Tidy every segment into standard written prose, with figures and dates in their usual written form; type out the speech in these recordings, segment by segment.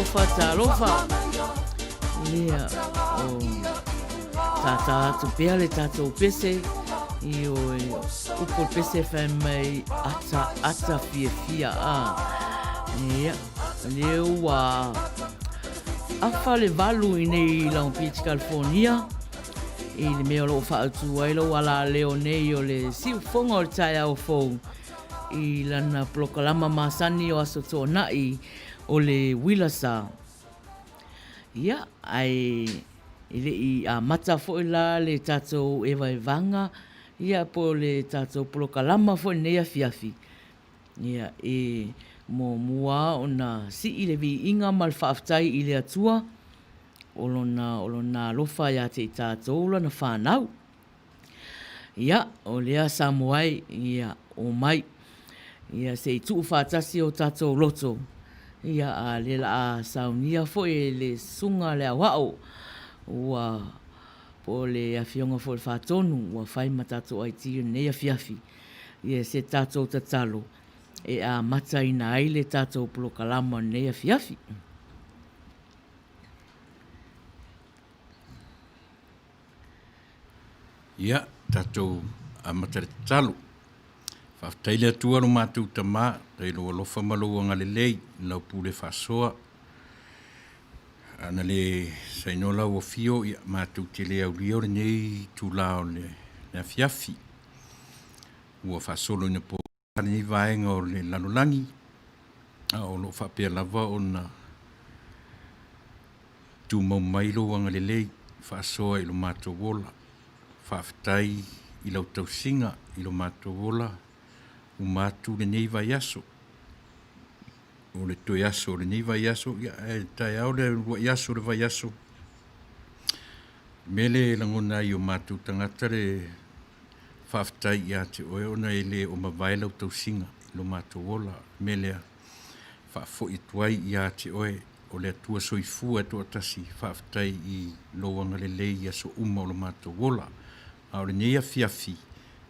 Talofa, talofa. Ia, o tātā atu pea le tātou pese, i o upo pese whai mai ata, ata fia fia a. Ia, le ua afa le valu i nei Long Beach, California, i le mea o loo whaautu ai lou ala leo nei o le siufoga o le taeao fou i lana polokalama masani o Aso Toonai o le Uila Sa. Ia, ae e le i amata foi la le tatou evaevaga, ia po o le tatou polokalama foi i lenei afiafi, ia e muamua ona sii le viiga ma le faafetai i le Atua o lona, o lona alofa ia te i tatou lana fanau. Ia, o lea Samoa e, ia, omai, ia se i tuufaatasi o tatou loto, ia, a o lea o le a saunia foi e le Susuga i le Aoao, ua, po o le Afioga foi i le Faatonu ua fai ma tatou aiti i lenei afiafi, ia se tatou tatalo e amataina ai le tatou polokalama i lenei afiafi. Ia, tatou amata i le tatalo. Faafetai i le Atua lo matou Tama, faafetai i lou alofa ma lou agalelei i lau pule faasoa. A na le sainoa lau afio, ia matou te le aulia lenei itula o le afiafi. Ua faasolo ina lenei vaega o le lalolagi, a o lo o faapea lava ona tumau mai lou agalelei faasoa i lo matou ola. Faafetai i lau tausiga i lo matou ola, uma atu lenei vaiaso. O le toe aso o lenei vaiaso, ae taeao le uluai aso o le vaiaso. O le mea lea e lagona ai e o matou tagata le faafetai ia te oe ona e le o mavae lau tausiga i lo matou ola. O le mea lea e faafoi atu ai ia te oe o le Atua Soifua e toatasi, faafetai i lou agalelei i aso uma o lo matou ola. A o lenei afiafi,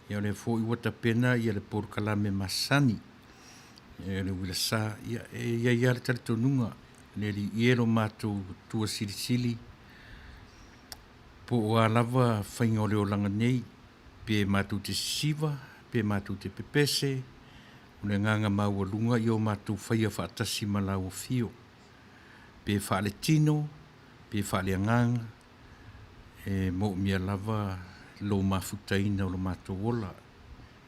ia o lea foi ua tapena le polokalame masani, le uila sa. Ia e i ai lava le talitonuga, le Alii e, lo matou Atua Silisili, po o a lava faiga o le olaga nei, pe matou te sisiva, pe matou te pepese, o le agaga maualuga ia o matou faia faatasi ma lau afio, pe faaletino, pe faaleagaga, e moomia lava lou mafutaina o lo matou ola.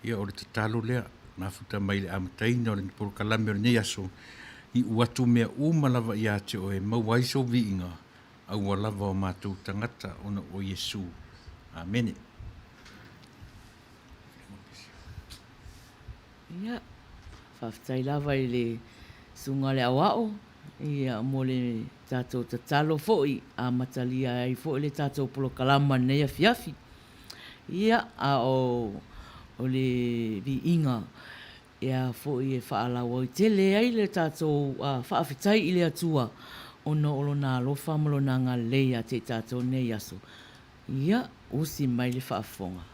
Ia o le tatalo lea, mafuta mai le amataina o le polokalame o lenei aso, iu atu mea uma lava ia te oe e maua ai sou viiga aua lava o matou tagata ona o Iesu. Amene. Ia, faafetai lava i le Susuga i le Aoao ia mo le tatou tatalo foi, amatalia ai foi le tatou polokalama i lenei afiafi. Ia, a o le viiga e a foi e faalauaitele ai le tatou faafetai i le Atua ona o Lona alofa ma Lona agalelei ia te i tatou i lenei aso. Ia, usi mai le faafofoga.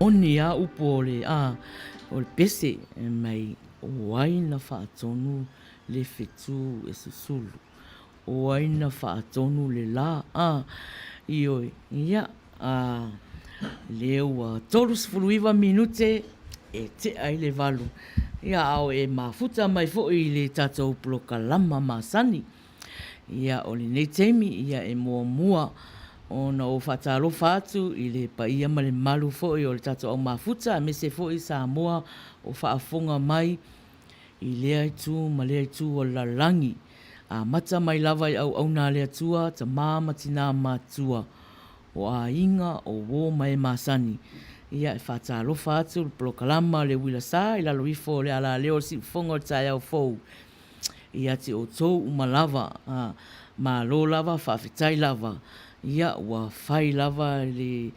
Moni a upu o le a o le pese e mai o ai na faatonu le fetu e susulu. O ai na faatonu le la a ioe ia a lea ua 39 minute e tea ai le valu. Ia a o e mafuta mai foi i le tatou polokalama masani. Ia o lenei taimi ia e muamua ona ou faatalofa atu i le paia ma le mamalu foi o le tatou au mafuta aemaise foi Samoa o faafofoga mai i lea itu ma lea itu o le lalolagi. Amata mai lava i auauna a le Atua, tama ma tina matua, o aiga, o uo ma e masani. Ia e faatalofa atu le polokalama le uila sa i lalo ifo o le alaleo o le siufofoga o le taeao fou. Ia te outou uma lava, a, malo lava, faafetai lava. Ia ua fai lava le,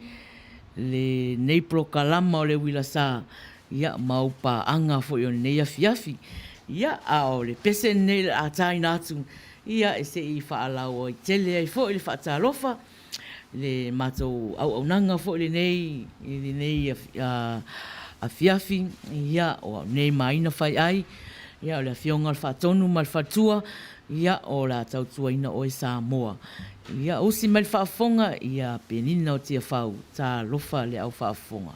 lenei polokalama o le uila sa, ia ma ou paaga foi o lenei afiafi. Ia, a o le pese lenei o le a taina atu, ia, e se i faalauaitele ai foi le faatalofa i le matou auaunaga foi lenei i lenei afiafi, ia, o au nei ma Aina Faiai, ia, o le Afioga i le Faatonu ma le Faletua, ia, o le a tautuaina oe Samoa. Ia, usi mai le faafofoga, ia Penina o Tiafau, talofa le au faafofoga.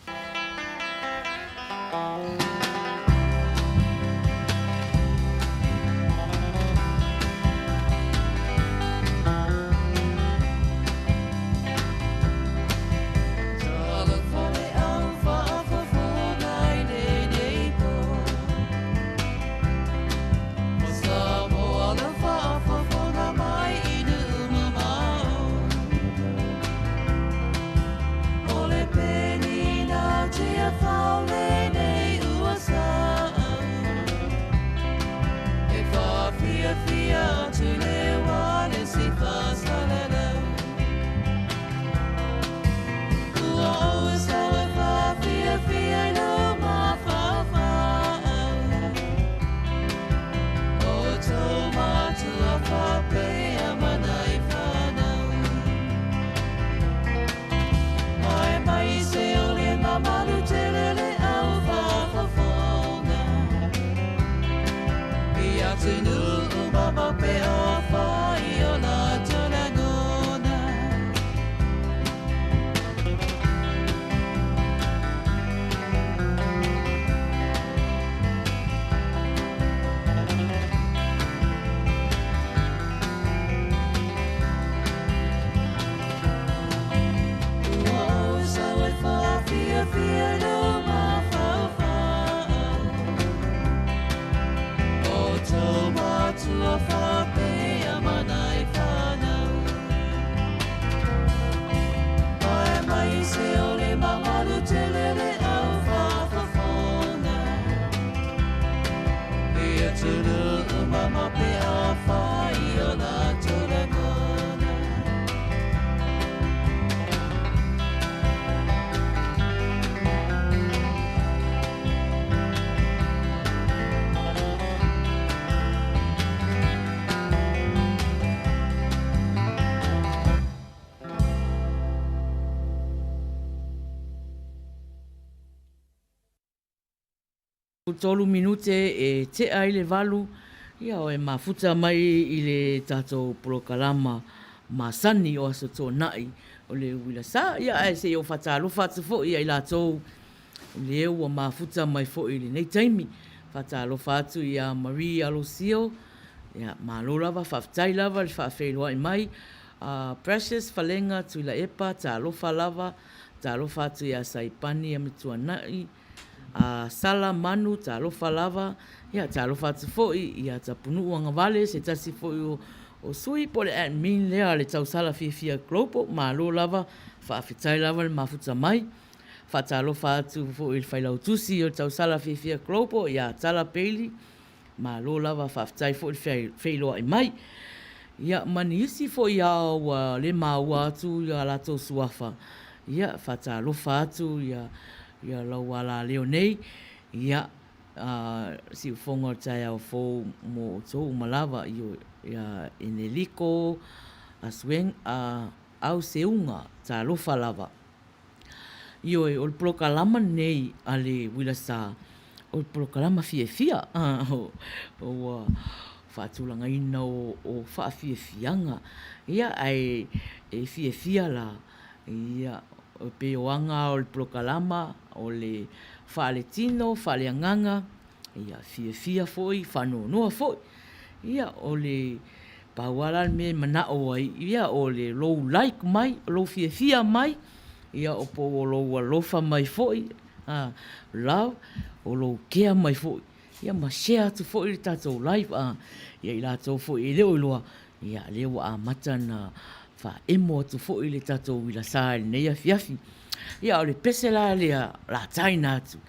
3 minute e tea ai le valu, ia o e mafuta mai i le tatou polokalama masani o Aso Toonai o le Uila Sa. Ia ae se i ou faatalofa atu foi ia i latou lea ua mafuta mai foi i lenei taimi. Faatalofa atu ia Marie Alosio, ia malo lava, faafetai lava le faafeiloai mai. Precious Falega Tuilaepa, talofa lava, talofa atu ia Saipani Amituanai, A Sala Manu, talofa lava. Ia, talofa atu foi ia Tapunuu Agavale, se tasi foi o, o sui po o le admin lea a le Tausala Fiafia Global. Malo lava, faafetai lava le mafuta mai. Faatalofa atu foi i le Failautusi o le Tausala Fiafia Global ia Tala Bailey. Malo lava, faafetai foi le feiloai mai. Ia, ma nisi foi lava ua le maua atu ia latou suafa, ia, faatalofa atu ia, ia lau alaleo nei, ia, siufofoga o le taeao fou mo outou uma lava, ia Eneliko, Auseuga, talofa lava. Ioe, o le polokalama lenei a le Uila Sa, o le polokalama fiafia. Ua faatulagaina o faafiafiaga. Ia, ae e fiafia la, ia, e pei o aga o le polokalama, o le faaletino, faaleagaga, ia, fiafia foi, faanoanoa foi. Ia, o le Pau lava la le mea e manao ai, ia o le lou like mai, o lou fiafia mai, ia o po o lou alofa mai foi, a, love, o lou care mai foi, ia ma share atu foi le tatou live, a, ia i latou foi e le o iloa, ia lea ua amata ona faaemo atu foi le tatou uila sa i lenei afiafi. Ia o le pese la lea o le a taina atu,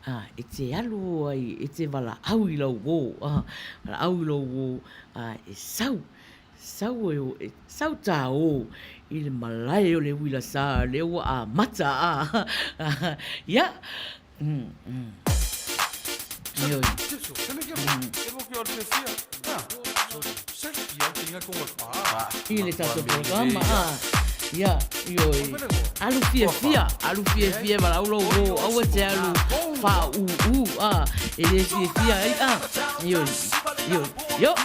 a, e te alu ai, e te valaau i lau uō, a, valaau i lou uō, A e sau, sau e, sau tā ō i le malae o le uila sa lea ua amata a. Ia. Ioe. I le tatou polokalama, a. Ia, ioe. Alu fiafia, alu fiafia e valaau lou uo, aua e te alu faaūū, a. E le fiafia ai, a. Ioe, ioe, io.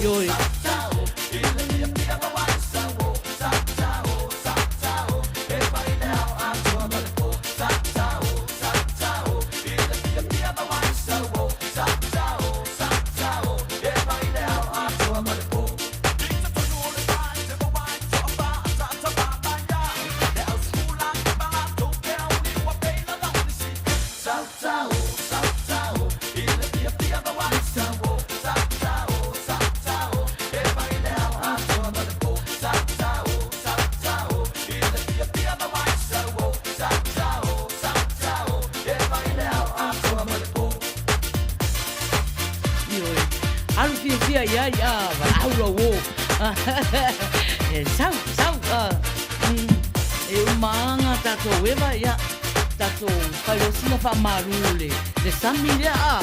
Ioe. Ioe. Alu fiafia i ai, a, valaau lau uo. E sau, sau, a, e uma aga tatou eva, ia, tatou failosina faamalu le, le sami lea, a.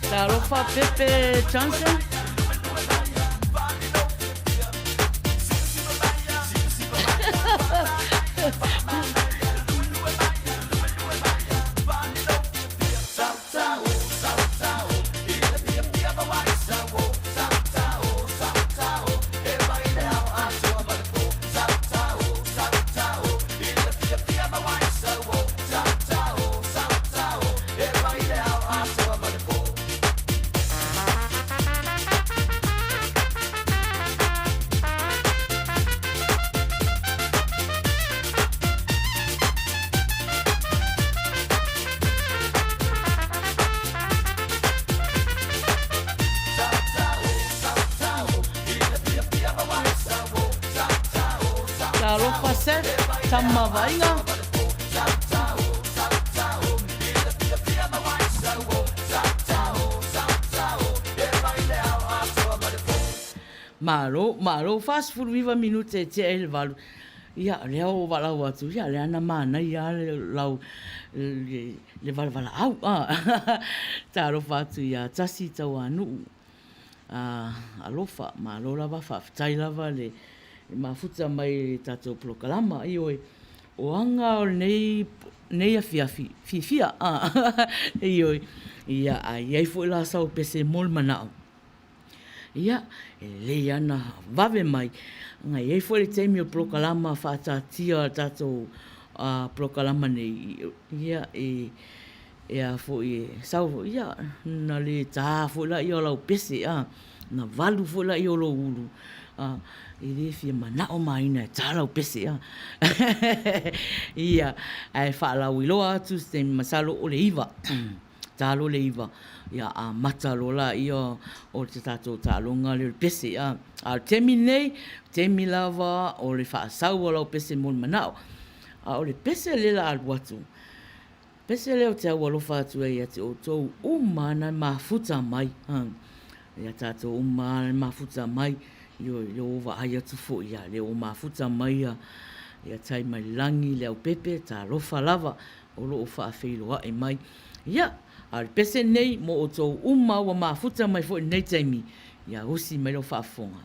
Talofa Pepe Johnson. Talofa Seth, tama vaiga. Malo, malo, 49 minute e tea ai le valu. Ia, lea o valaau atu, ia, lea na manaia lava le lau, le, le valavalaau. Ah, talofa atu ia Tasi Tauanuu. Ah, alofa, malo lava, faafetai lava le mafuta mai i le tatou polokalama. Ioe, o aga o lenei, lenei afiafi, fiafia, ah, ioe, ia, a i ai foi la sau pese mo le manao, Ia, e lelei lava ona vave mai, ona e i ai foi le taimi o polokalama faataatia a tatou polokalama nei, ia, e e a foi e sau foi, ia, ona le ta foi lea o lau pese, a, ona valu foi lea o lou ulu, a, e le fia manao maina e ta lau pese, a. Ia, ae faalauiloa atu se taimi masalo o le 9. Talo le iva, ia amata loa laia o le tatou taaloga lea o le pese. A o le taimi lenei, taimi lava o le faasau o lau pese mo le manao. A o le pese lea la alu atu, pese lea ou te aualofa atu ai ia te outou uma na mafuta mai. Ia tatou uma na mafuta mai, ioe, lea ua vaai atu foi, ia, lea ua mafuta mai ia, ia tai mai le lagi le aupepe, talofa lava, o lo o faafeiloai mai. Ia, a o le pese lenei mo outou uma ua mafuta mai foi i lenei taimi, ia usi mai lau faafofoga.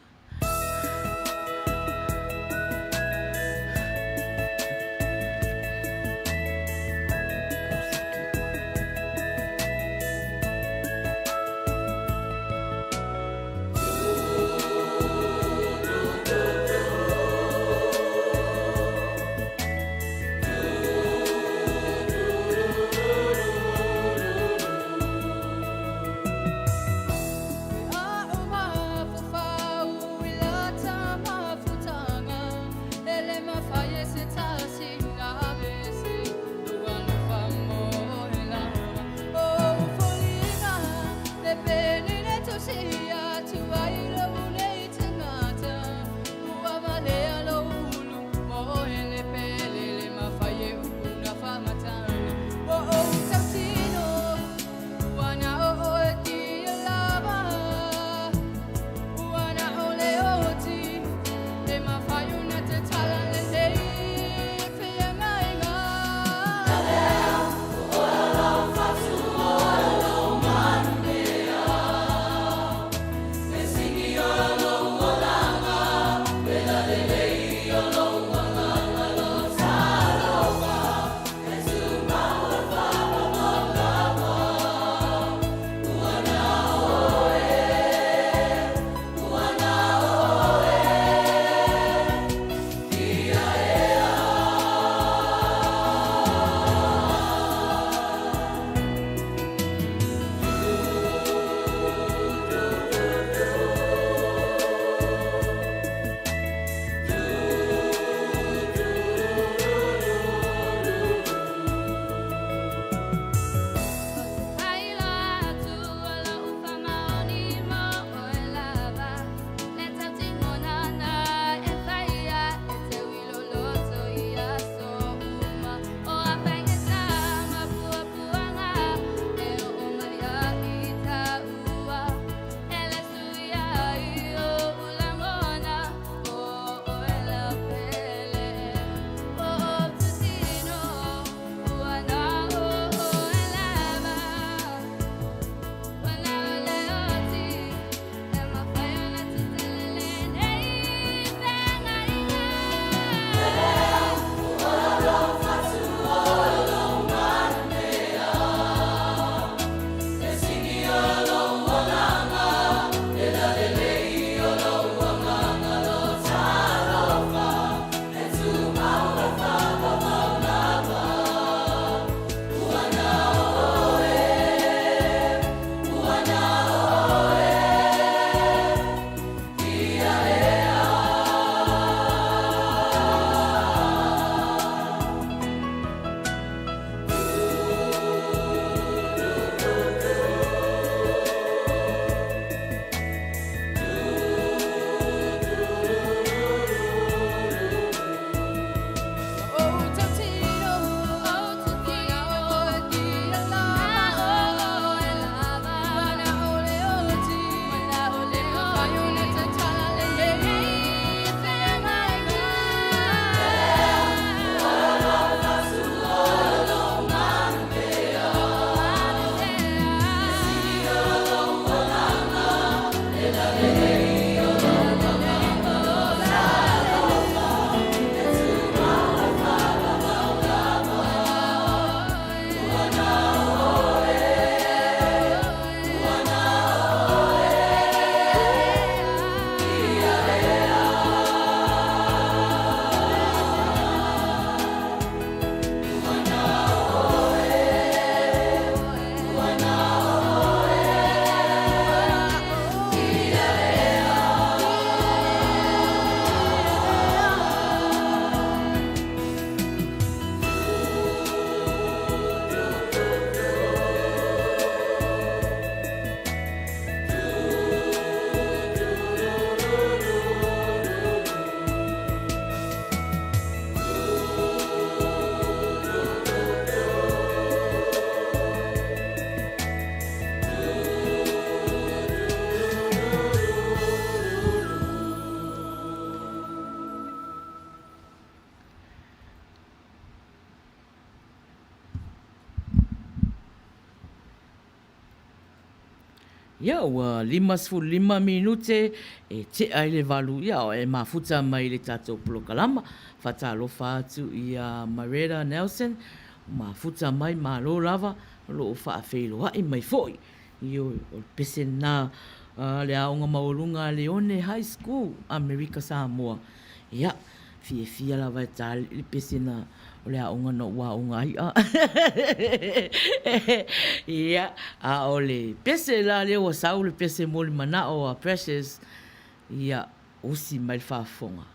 Ia, ua 55 minute e tea ai le valu, ia, e mafuta mai i le tatou polokalama. Faatalofa atu ia Maretta Nelson, mafuta mai, malo lava, o lo o faafeiloai mai foi. Ioe, o le pese lena a le Aoga Maualuga a Leone High School, Amerika Samoa. Ia, fiafia lava e ta le pese na o le aoga na ou aoga ai. Ia, a o le pese la lea ua sau le pese mo le manao a Precious, ia, osi mai le faafofoga.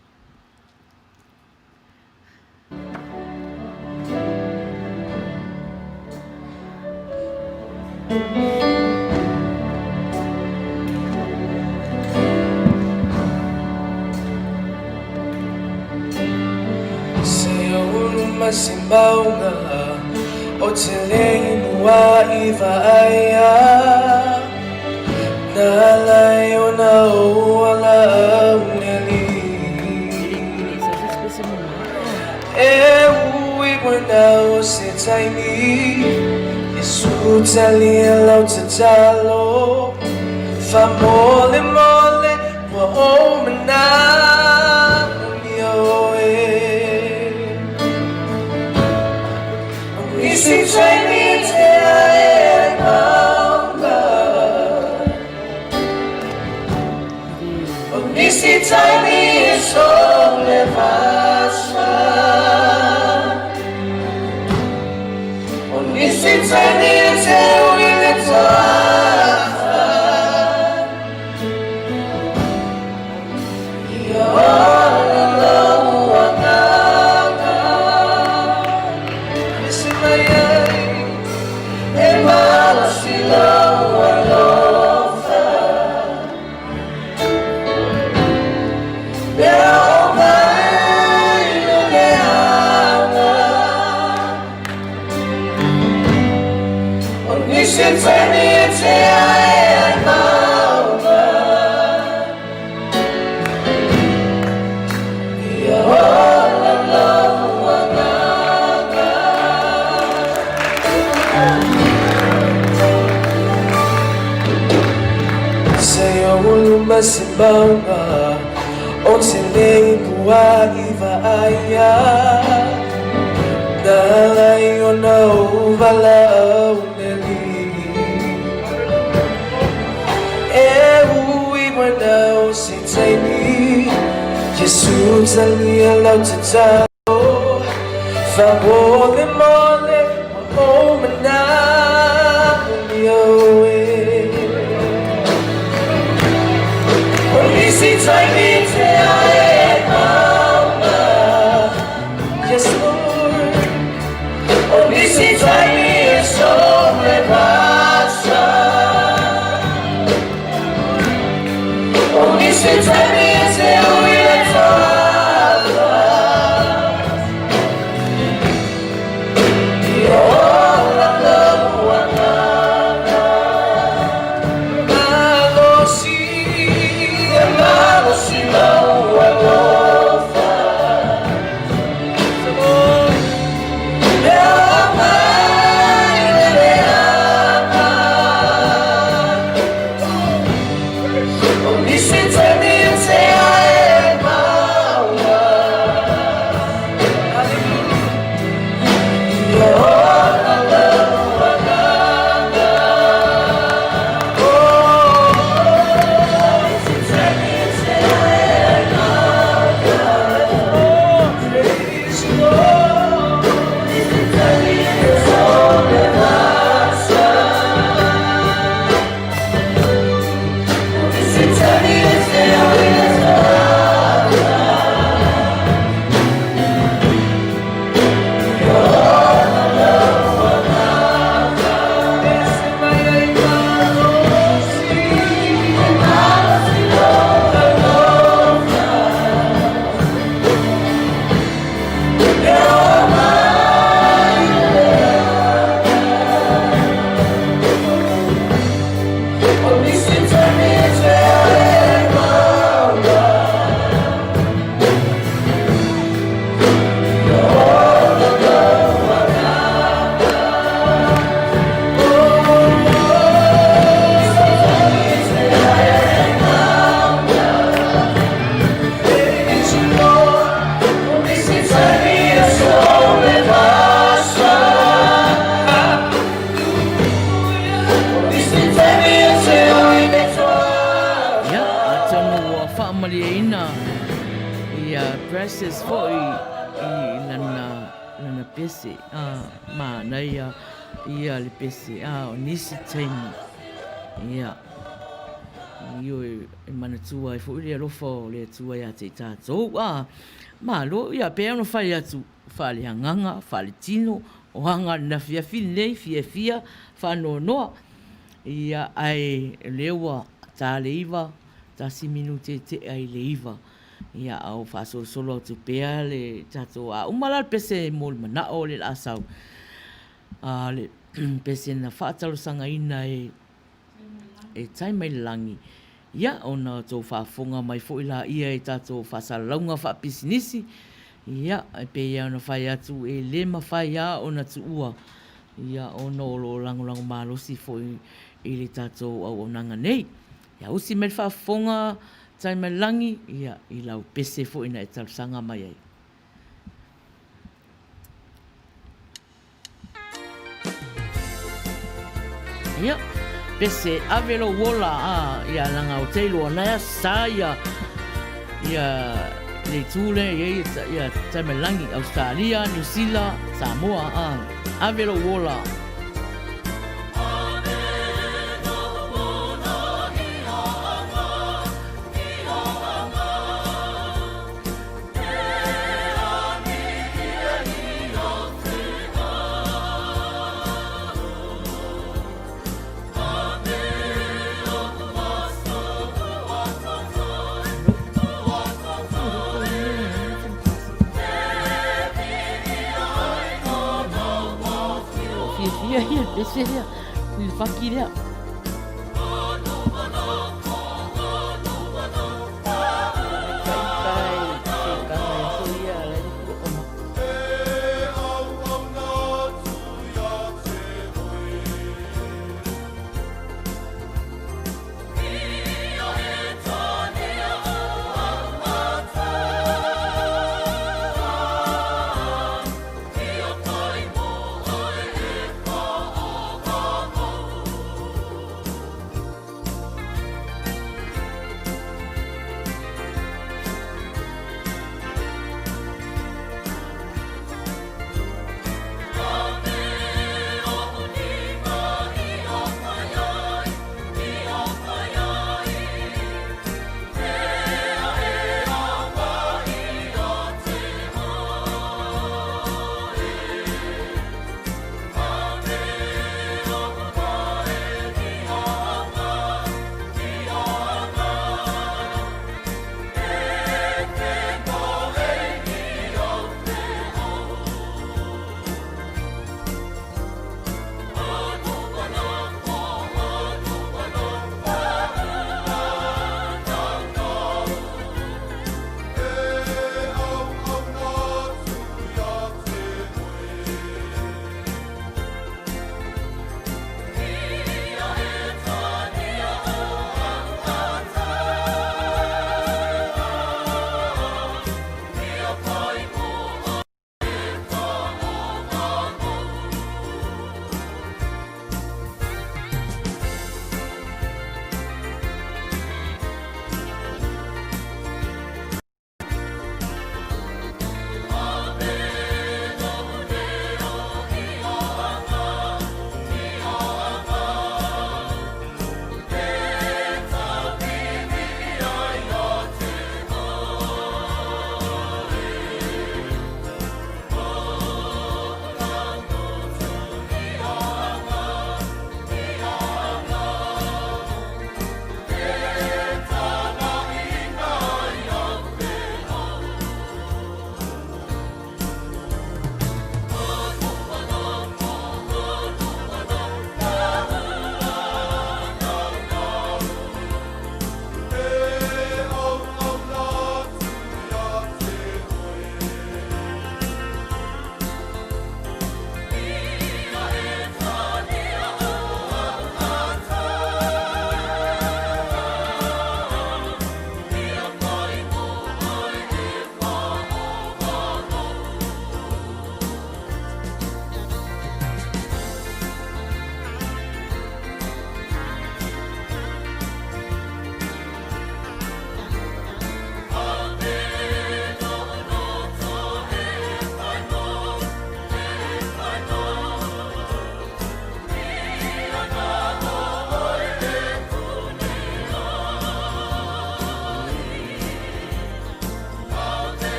Francis foi i lana, lana pese, a, manaia ia le pese, a, o nisi taimi, ia, ioe, e manatua ai foi le alofa o le Atua ia te i tatou, a, malo, ia, pei ona fai atu, faaleagaga, faaletino, o aga i le afiafi lenei, fiafia, faanoanoa, ia, ae o lea ua ta le 9, tasi minute e tea i le 9, ia, a o faasolosolo atu pea le tatou, a uma la le pese mo le manao o le laa sau, a le pese na faatalosagaina e e tai mai le lagi, ia ona outou faafofoga mai foi laia i tatou faasalalauga faapisinisi, ia e pei lava ona fai atu e le mafai lava ona tuua, ia ona o lo o lagolago malosi foi i le tatou auaunaga nei. Ia usi mai le faafofoga tai mai le lagi, ia i lau pese foi na e talosaga mai ai. Ia, pese ave lou ola, a, ia leaga ou te iloa na e sa ia, ia le itu lea e i ai ia Taimalelagi, Ausetalia, Niu Sila, Samoa, a, ave lou ola. Fiafia ia, pese ia, i le faki lea.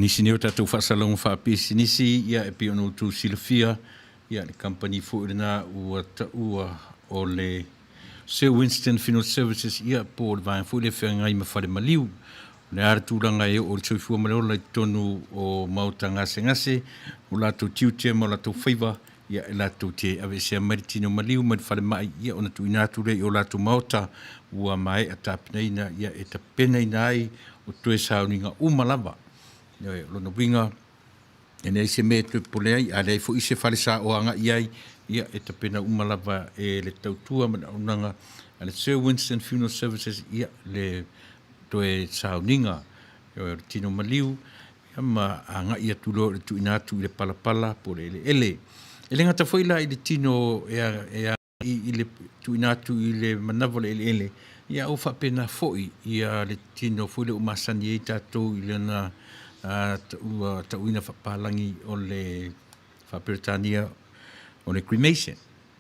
nisi nei o tatou faasalauga faapisinisi, ia e pei ona outou silafia, ia le kamupani foi lena ua taua o le Sir Winston Funeral Services, ia po o le vaega foi lea e feagai ma fale maliu. O le a le tulaga e oo i le soifua ma le ola i totonu o maota gasegase, o latou tiute ma o latou faiva, ia e latou te aveesea mai le tino maliu mai le falemai, ia ona tuuina atu lea i o latou maota ua maea tapenaina, ia e tapenaina ai o toe sauniga uma lava. Ioe, o lona uiga, e leai se mea e toe popole ai, a leai foi se fale saoa agai i ai, ia e tapena uma lava e le tautua ma le auaunaga a le Sir Winston Funeral Services, ia le toe sauniga, ioe, o le tino maliu, ia ma agai atu loa i le tuuina atu i le palapala po o le eleele. E le gata foi la i le tino e agai i le tuuina atu i le manava o le eleele, ia a ua faapena foi ia le tino foi lea ua masani ai tatou i lana tauina faapalagi o le faa-Peretania o le cremation,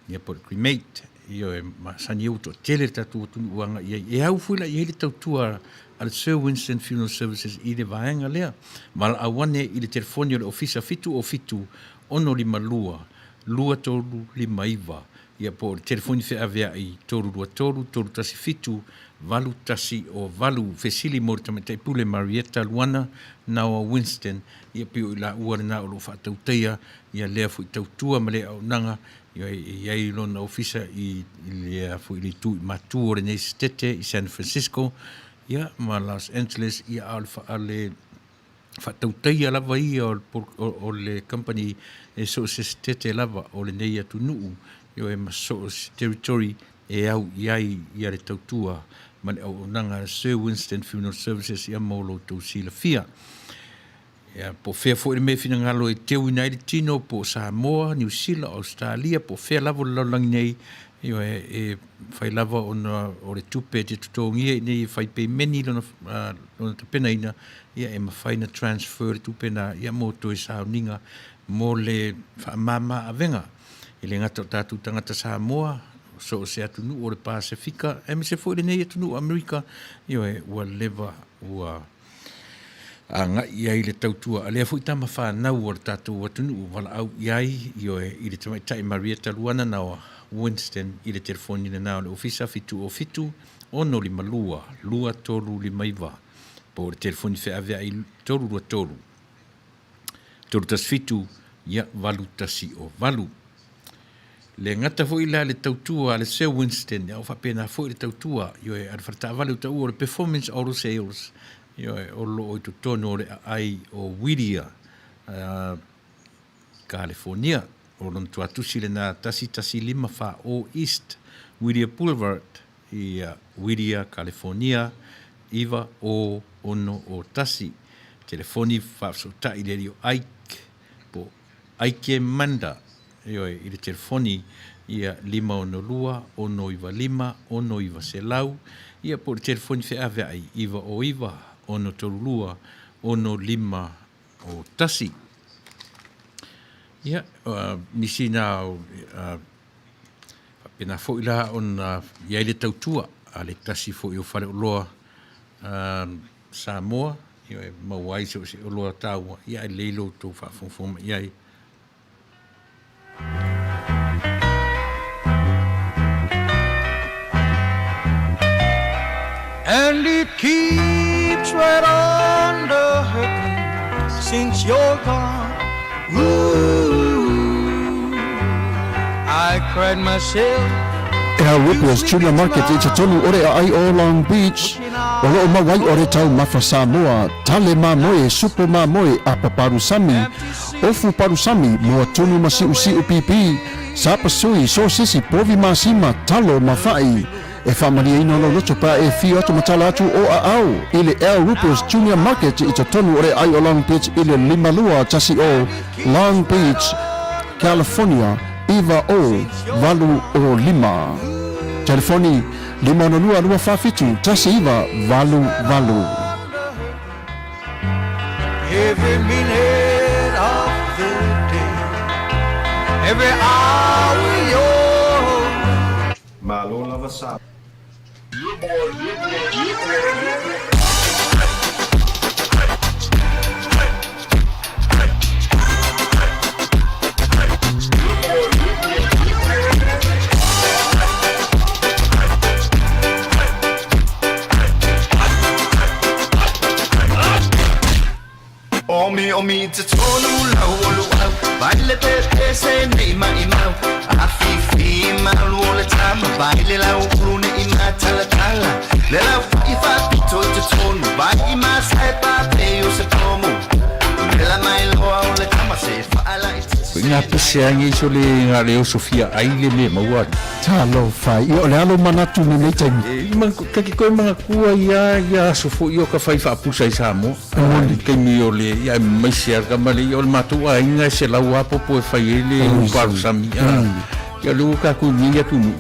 ia po o le cremate. Ioe, masani ai ua toatele le tatou atunuu ua agai i ai. E au foi la i ai le tautua a le Sir Winston Funeral Services i le vaega lea. Valaau ane i le telefoni o le Ofisa 707 652 2359, ia po o le telefoni feaveai 323 317 8108. Fesili mo le Tamaitai Pule Marietta Luana Naoa Winston, ia pei o i laua lena o lo o faatautaia ia lea foi tautua ma lea auaunaga, ia e i ai lona ofisa i lea foi le itu i matu o lenei setete i San Francisco, ia ma Los Angeles, ia a o le faatautaia lava ia o le company e so o se setete lava o lenei atunuu, ioe, ma so o se territory e au i ai ia le tautua ma le auaunaga a Sir Winston Funeral Services ia mo lo outou silafia. Ia, po o fea foi le mea e finagalo e teuina ai le tino, po o Samoa, Niu Sila, Ausetalia, po o fea lava o le lalolagi nei, ioe, e fai lava ona o le tupe e te totogia ina ia fai peimeni lona, lona tapenaina, ia e mafai ona transfer le tupe na ia mo toe sauniga mo le faamama avega. E le gata o tatou tagata Samoa, so o se atunuu o le Pasefika, aemaise foi lenei atunuu o Amerika, ioe, ua leva ua agai i ai le tautua a lea foi tama fanau o le tatou atunuu valaau i ai, ioe, i le tamaitai Marietta Luana Naoa Winston i le telefoni lena o le Ofisa 707 652 2359 po o le telefoni feaveai 323 317 ia 808. Le gata foi la le tautua a le Sir Winston, a o faapena foi le tautua, ioe, a le faletaavale o taua o le Performance Auto Sales, ioe, o lo o i totonu o le aai o Whittier, Kalifornia. O lona tuatusi lena 1154 East Whittier Boulevard i Whittier, Kalifornia 90601. Telefoni faafesootai i le alii o Ike po o Ike Manda, ioe, i le telefoni ia 562 695 6900, ia po o le telefoni feaveai 909 632 6501. Ia, nisi na o faapena foi la ona i ai le tautua a le tasi foi o faleoloa Samoa, ia e maua ai so o se oloa taua, ia ae lelei lo outou faafogafoga mai i ai. And it keeps right on the hurting since you're gone. Ooh, I cried myself Al Rippers Junior Market i totonu o le aai o Long Beach, o loo mau ai o le taumafa Samoa, tale mamoe, supo mamoe, apa palusami, ofu palusami, moa tunu ma siusiu pipi, sapasui, sosisi, povi masima, talo ma fa'i. E faamalieina lou loto pe a e afio atu ma tala atu o aao i le Al Rupert's Junior Market i totonu o le aai o Long Beach i le 5210 Long Beach, California 90805. Telefoni, 562 247 1988. Every minute of the day, every hour you're Malo lava sa. Umi i totonu lau o luau Vai le pepese nei maimau Afifi malu o le tama Vai le lau ulu nei matalatala Le lau fai faapito i totonu Vai i masae pape o se pomu Vela mai loa o le tama se faala i Ko ngā pese a ngei so le ngā le oso fia ai le me maua ali. Talofa, ia o le alo manatu i lenei taimi. E, ma, ka ke koe manatua ia, ia aso fo'i o ka fai faapusa i Samoa. I le taimi o le, ia aemaise a kama le, ia o le matou aiga e selau a popo e fai ai le upalusami. Ia o le ua tatou i nei atunuu.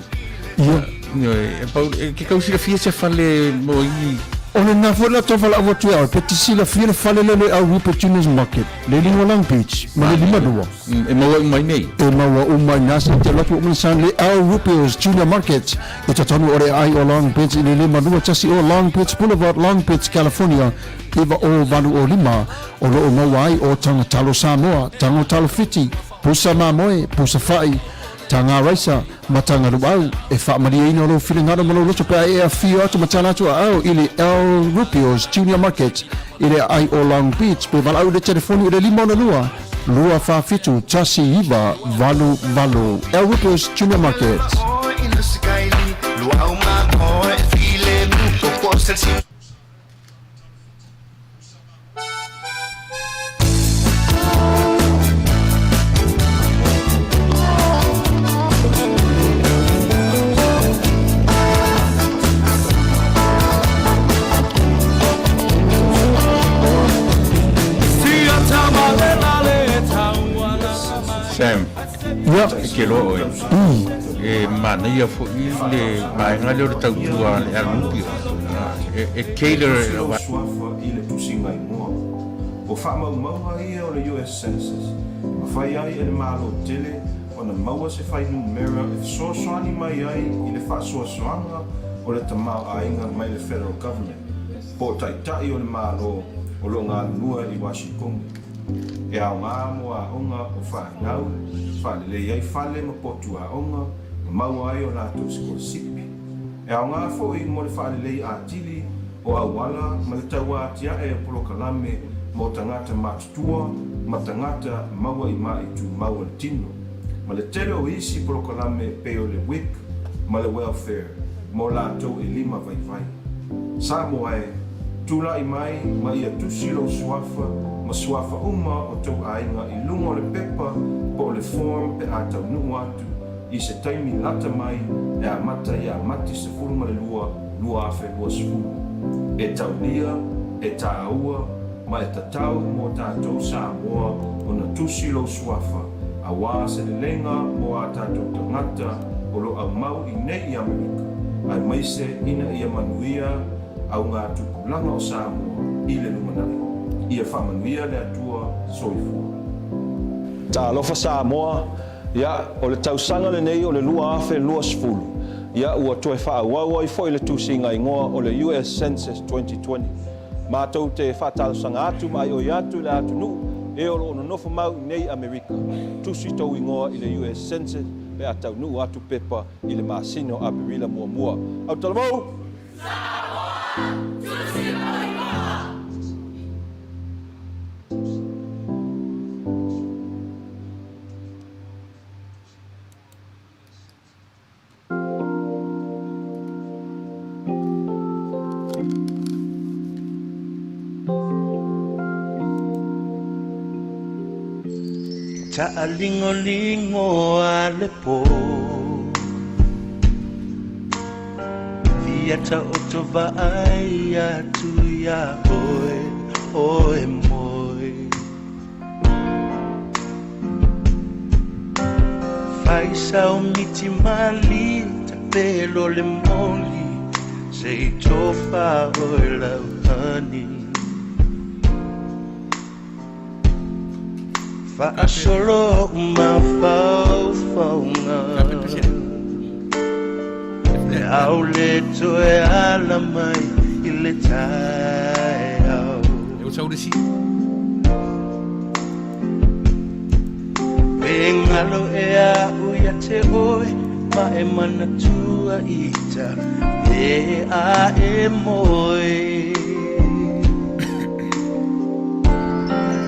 Ia. Ioe, e pau, e ke tau silafia se fale mo i. O lena foi la tau valaau atu ia oe, pe te silafia le fale lea le au Rupe Juniors Market, le liga o Long Beach, ma le Limalua. E maua uma i nei. E maua uma i na se te alu atu uma i le Al Rupe's Junior Market i totonu o le aai o Long Beach i le 521 o Long Beach Boulevard, Long Beach, California 90805, o lo o maua ai o taga talo Samoa, tago talo Fiti, pusa mamoe, pusa fa'i, taga raisa, ma taga luau. E faamalieina lou finagalo ma lou loto pe a e afio atu ma tala atu aao i le Al Rubio's Junior Market i le aai o Long Beach pe valaau i le telefoni i le 562 247 1988. Al Rubio's Junior Market. Sam, Ia. e ke loa oe. E manaia fo'i le vaega lea o le tautua a le Alupio. E, e cater Tusi lou suafa i le tusiga igoa. O faamaumauga ia o le US Census, e mafai ai e le Malo tele ona maua se fuainumera e fesoasoani mai ai i le faasoasoaga o le tamaoaiga mai le Federal Government, po o taitai o le Malo o lo o galulue i Washington. E aoga mo aoga o fanau, faalelei ai fale ma potu aoga, ma maua ai o latou sikolasipi. E aoga foi mo le faalelei atili o auala ma le tauatiae o polokalame mo tagata matutua ma tagata maua i maʻi tumau o le tino, ma le tele o isi polokalame pei o le WIC ma le Welfare mo latou e lima vaivai. Samoa e, tulai mai ma ia tusi lou suafa ma suafa uma o tou aiga i luga o le pepa po o le form pe a taunuu atu i se taimi lata mai e amata ia Mati 12, 2020. E taulia, e tāua, ma e tatau mō tātou Samoa ona tusi lou suafa, auā se leleiga mō ā tātou tagata o lo aumau i nei i Amerika, aemaise ina ia manuia au ngā tupulaga o Samoa i le lumanai. Ia faamanuia le Atua. Soifua. Talofa Samoa, Ia, o le tausaga lenei o le 2020, ia ua toe faaauau ai foi le tusiga igoa o le US Census 2020. Matou te faatalosaga atu ma aioi atu i le atunuu e o lo o nonofo mau i nei Amerika, tusi tou igoa i le US Census pe a taunuu atu pepa i le masina o Aperila muamua. Autalavou! Samoa! Tusi lou igoa! Taalingolingo a le po Fia taoto vaai atu iā oe, oe moe Faisao miti mali tapelo le moli Se i tofa oe lau honey Faasolo mafaufauga Le au le toe ala mai i le taeao. E o sau le si. Pe galo ea au ia te oe ma e manatua i ta e a e moe.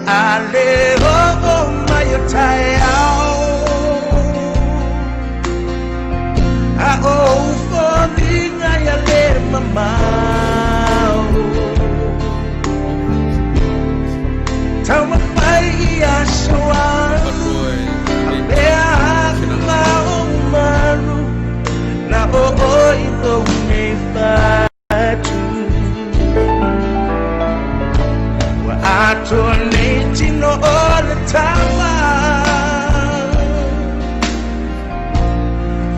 A le oo mai o taeao A o ou foliga ia le mamao Taumafai i aso alu A mea aku ma ou malu Na oo i lou nei fatu Ua atoa nei tino o le tama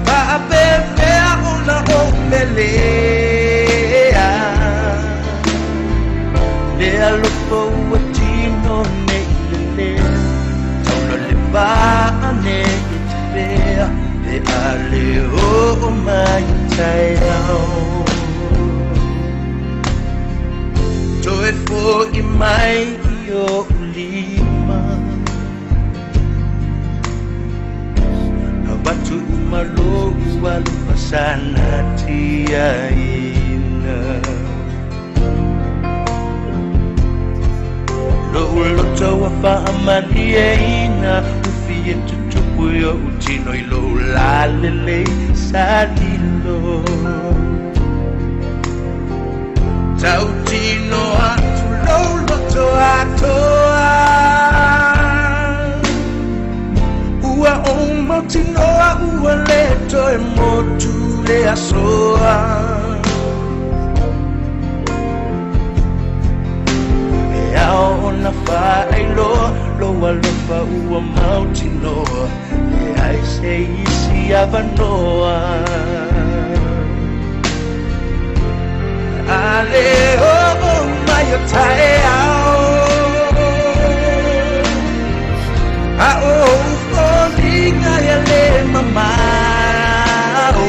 Faapefea ona ou melea Le alofa ua tino nei lelea Taula le vaa nei tafea Pe a le oo mai o taeao Toe fo'i mai i o'u lima Avatu uma lo'u alofa sa natiaina Lo'u loto ua faamalieina Ufi e tutupu i o'u tino i lou lalelei sa lilo Tautino atu lou loto atoa Ua ou mautinoa ua le toe motu le asoa E ao ona faailoa lou alofa ua mautinoa Leai se isi avanoa A le oo mai o taeao A o ou foliga ia le mamao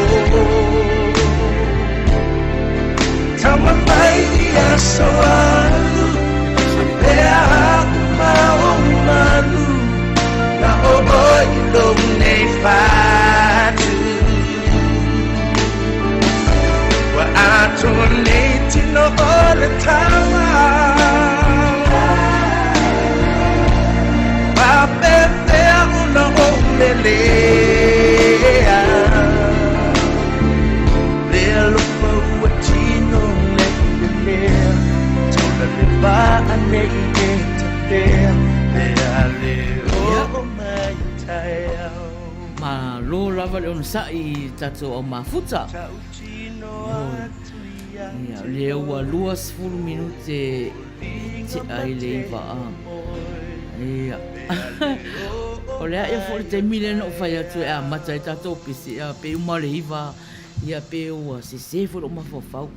Taumafai i aso alu Pea aku ma ou malu Na oo i lou nei fatu Ua atoa nei tino o le tama Faapefea ona ou melea Le alofa ua tino nei lelea Taula le vaa nei e tafea Pe a le oo mai o taeao. Malo lava le onosai i tatou au mafuta. Ia, lea ua 20 minute tea i le 9 a. Ia. O le a ia foi le taimi lea na ou fai atu e amata ai tatou pese, ia, pe uma le 9, ia, pe ua sese foi lou mafaufau.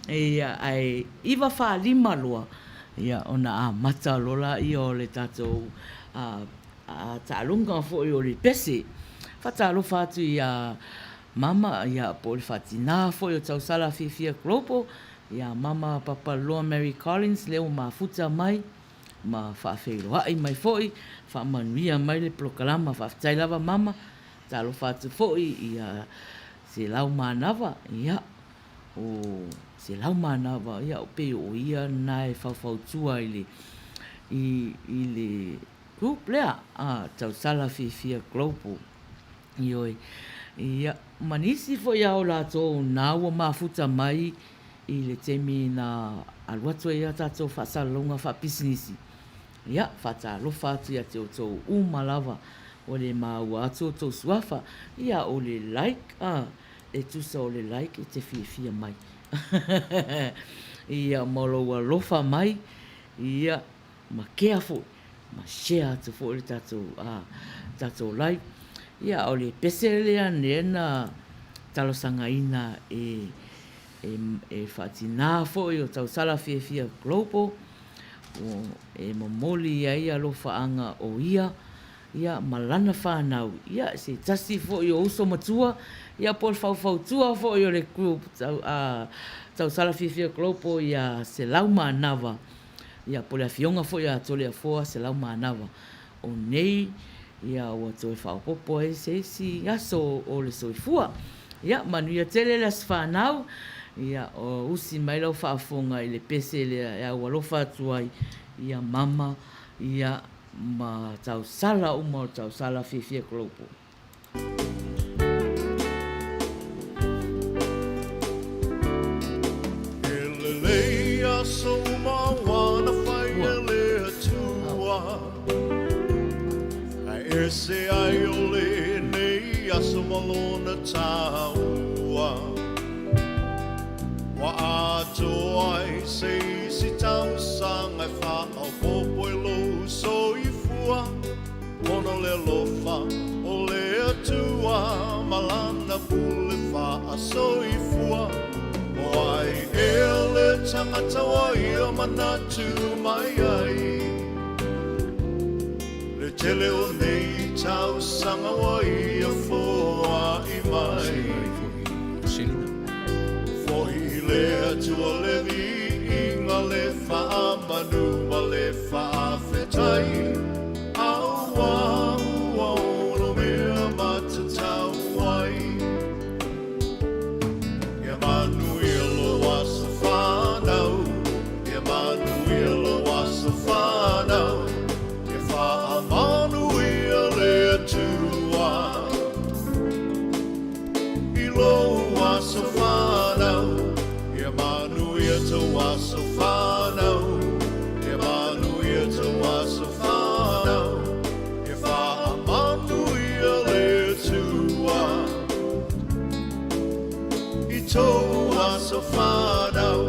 Ia, ae 9 45 loa, ia, ona amata loa lea o le tatou taaloga foi o le pese. Faatalofa atu ia Mama, ia, po o le faatina foi o Tausala Fiafia Global, ia Mama Papaloloa Mary Collins, lea ua mafuta mai ma faafeiloai mai foi, faamanuia mai le polokalama. Faafetai lava Mama. Talofa atu foi ia Selau Manava, ia, o Selau Manava, ia, pei o ia lena e faufautua i le, i, i le group lea, a, Tausala Fiafia Global. Ioe. Ia, ma nisi foi a o latou na ua mafuta mai i le taimi na alu atu ai a tatou faasalalauga faapisinisi. Ia, faatalofa atu ia te outou uma lava, ua le maua atu outou suafa. Ia, o le like, a, e tusa o le like e te fiafia mai. Ia, ma lou alofa mai, ia, ma kea foi, ma share atu foi le tatou, a, tatou live. Ia, o le pese lea lea na talosagaina e, e, e faatinā foi o Tausala Fiafia Global, o, e momoli ai alofaaga o ia, ia, ma lana fanau, ia, se tasi foi o uso matua, ia, po o le faufautua foi o le group tau, a, Tausala Fiafia Global ia Selaumanava, Ia, po o le afioga foi a Toleafoa Selaumanava. O nei, ia, ua toe faaopoopo ai se isi aso o le soifua. Ia, manuia tele le aso fanau. Ia, o usi mai lau faafofoga i le pese lea e aualofa atu ai ia mama, ia, ma tausala uma o le tausala fiafia global. E lelei aso uma aua na whai e le Atua. Ae ese ai o lenei aso ma lona taua. Ua atoa ai se isi tausaga e faaopoopo i lou soifua. Ona o le alofa o le Atua ma Lana pule faasoifua. O ai ea le tangata ua ia manatu mai ai? Le tele o nei tausaga ua ia foai mai. Foi i le Atua le viiga, le faamanu ma le faafetai. Aua ua ono mea matatau ai. Ia manuia lou aso fanau, Ia manuia lou aso fanau, Ia faamanuia le Atua i lou aso fanau, Ia manuia tou aso fanau, Ia manuia tou aso fanau, Ia faamanuia le Atua i tou aso fanau.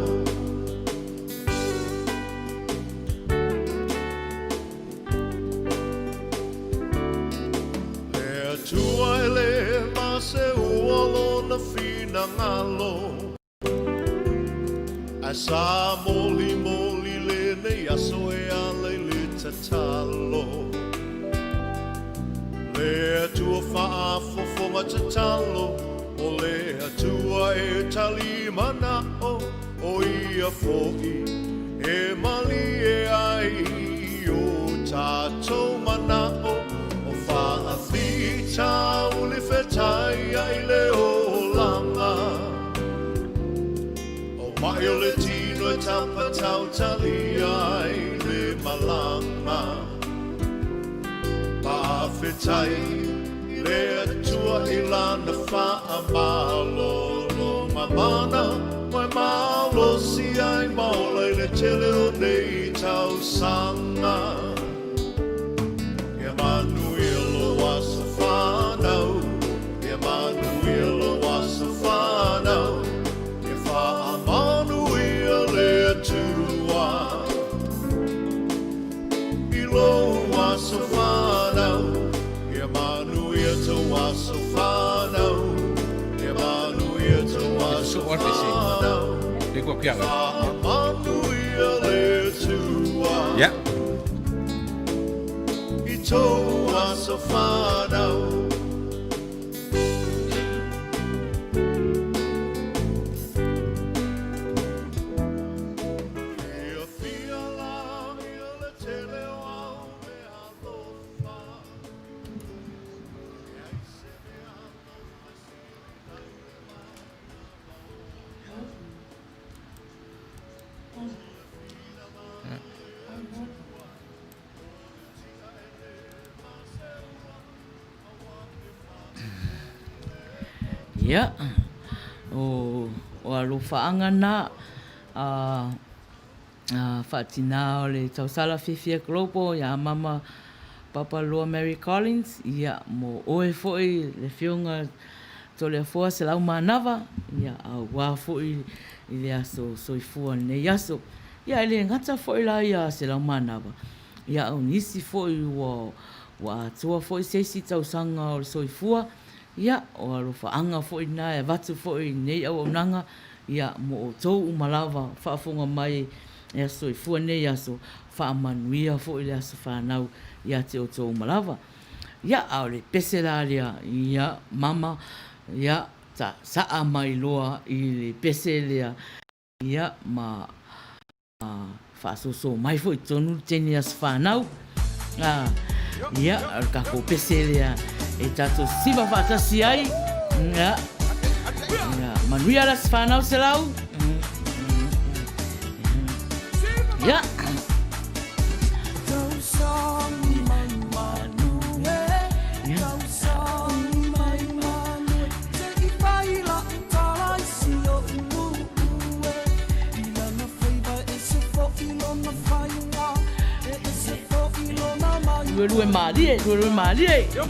Le Atua e le maseua lona finagalo. Ae sa molimoli lenei aso e ala i le tatalo. Le Atua faafofoga tatalo, o le Atua e tali manao, o ia foi e malie ai i o tatou manao, o faafitauli fetaiai le olaga. O maʻi o le tino e tapatautalia ai le malaga. Faafetai i le Atua i Lana faamalologa mana ua e malosi ai ma ola i le tele o nei tausaga. Ia manuia lou aso fanau, ia manuia lou aso fanau, ia faamanuia le Atua i lou aso fanau, ia manuia tou aso fanau, ia manuia tou aso fanau, ia faamanuia le Atua i tou aso fanau. Fiafia la ia le tele o au mea alofa. E ai se mea alofa e sili ai le mana Ia, o alofaaga na a faatinā o le tausala fiafia global ia Mama Papa Loa Mary Collins, ia mo oe foi le afioga Toleafoa Selaumanava, ia auā foi i le aso soifua lenei aso. Ia e le gata foi la ia Selaumanava, ia o nisi foi ua ua atoa foi se isi tausaga o le soifua, ia o alofaaga foi na e avatu foi i lenei auaunaga, ia mo outou uma lava faafofoga mai e aso soifua nei aso, faamanuia foi le aso fanau ia te outou uma lava. Ia a o le pese la lea, ia mama, ia ta saa mai loa i le pese lea, ia ma faasoso mai foi i totonu le teine aso fanau. Ia, o le tatou pese lea e tatou siva faatasi ai. Ia. Ia, manuia le aso 400. Ia. Luelue mālie, luelue mālie. Yo.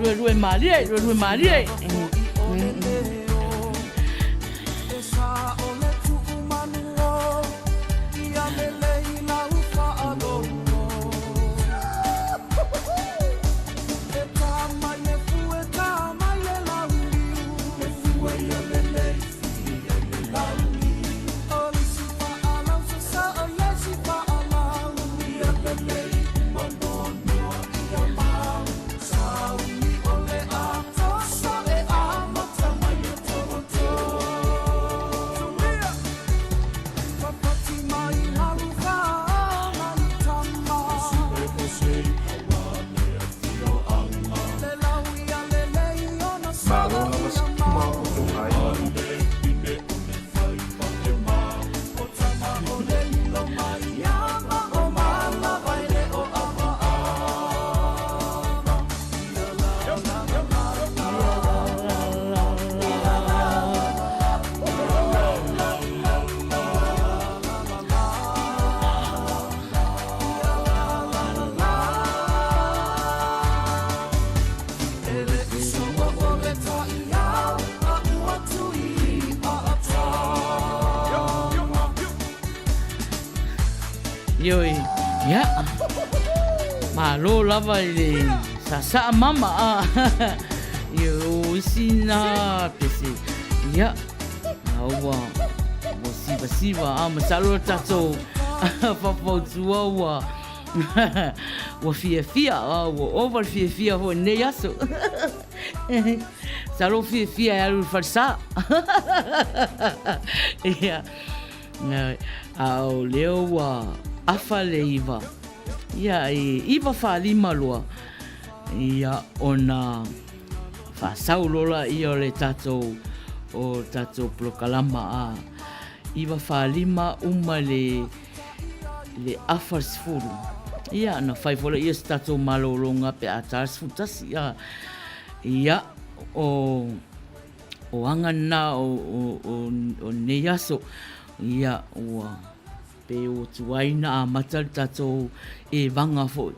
Luelue malie, luelue malie. Malo lava se ma o tou aiga. Ioe, ia, malo lava i le sasaa mama a. Ioe, o isi na pese, ia, a ua, ua sivasiva a, masalo le tatou faufautua ua, ua fiafia, a, ua ova le fiafia foi i lenei aso. Masalo ua fiafia e alu i le falesa. Ia, a o lea ua afa le iva, ia, e iva faalima loa, ia, ona faasau loa lea o le tatou, o tatou polokalama a iva faalima uma le le afa le 10. Ia, ona fai foi lea o se tatou malologa pe a ta le 11. Ia, ia, o, o aga na o, o, o, o nei aso, ia, ua pe ua tuai na amata le tatou evaga foi.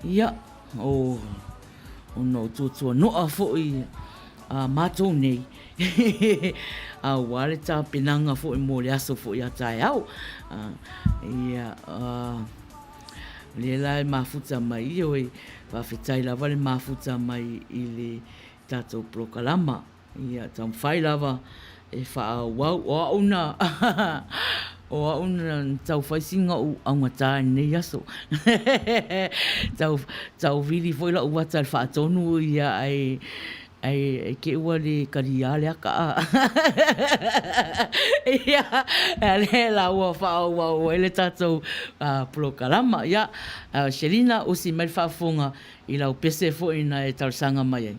Ia, o, ona o tuatuanoa foi. a mātou nei, aua le tapenaga foi mo le aso foi a taeao. Ia, lea la e mafuta mai, ioe, faafetai lava le mafuta mai i le tatou polokalama. Ia taumafai lava e faaauau. O au na, o au na tau fai sina ou augata i lenei aso. Tau, tau vili foi lau ata i le faatonu ia ae, ae te i ua le kaliā le ata a. Ia, a lea la ua faaauau ai le tatou polokalama. Ia, Shelina, usi mai le faafofoga i lau pese foi na e talosaga mai ai.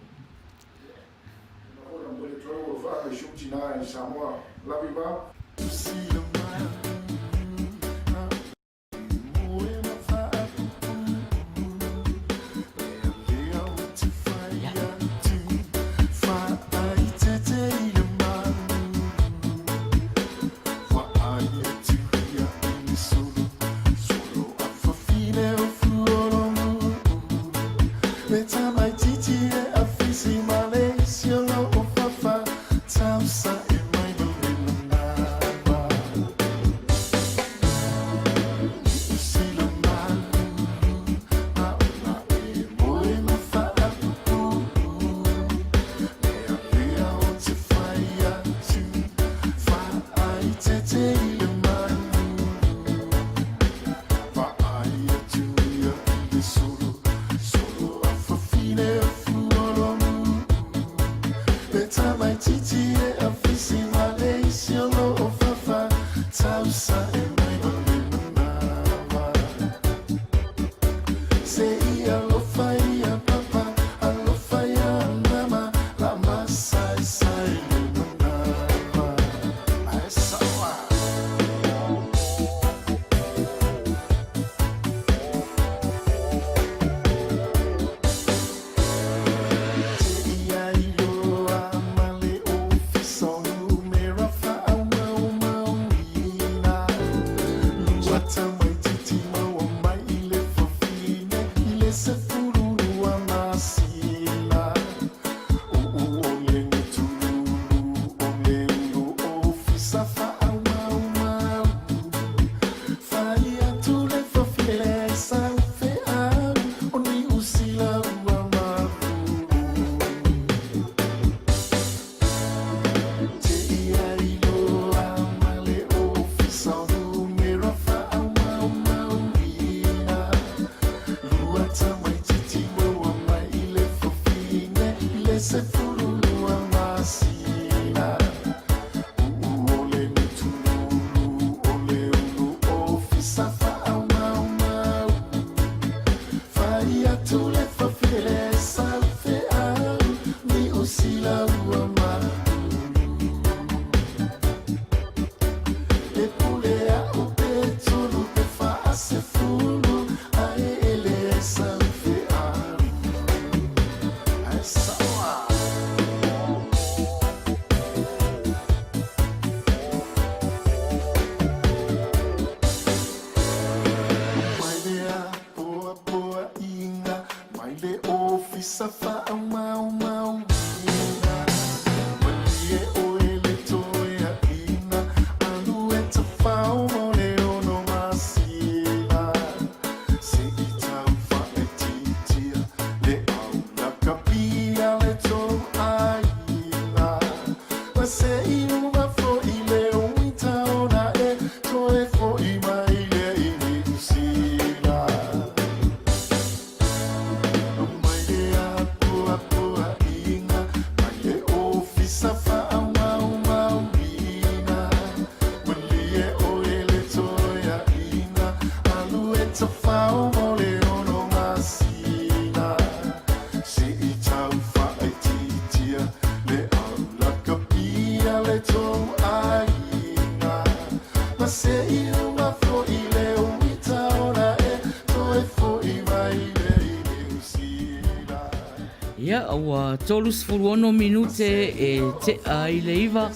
Ia, ua 36 minute e tea i le iva,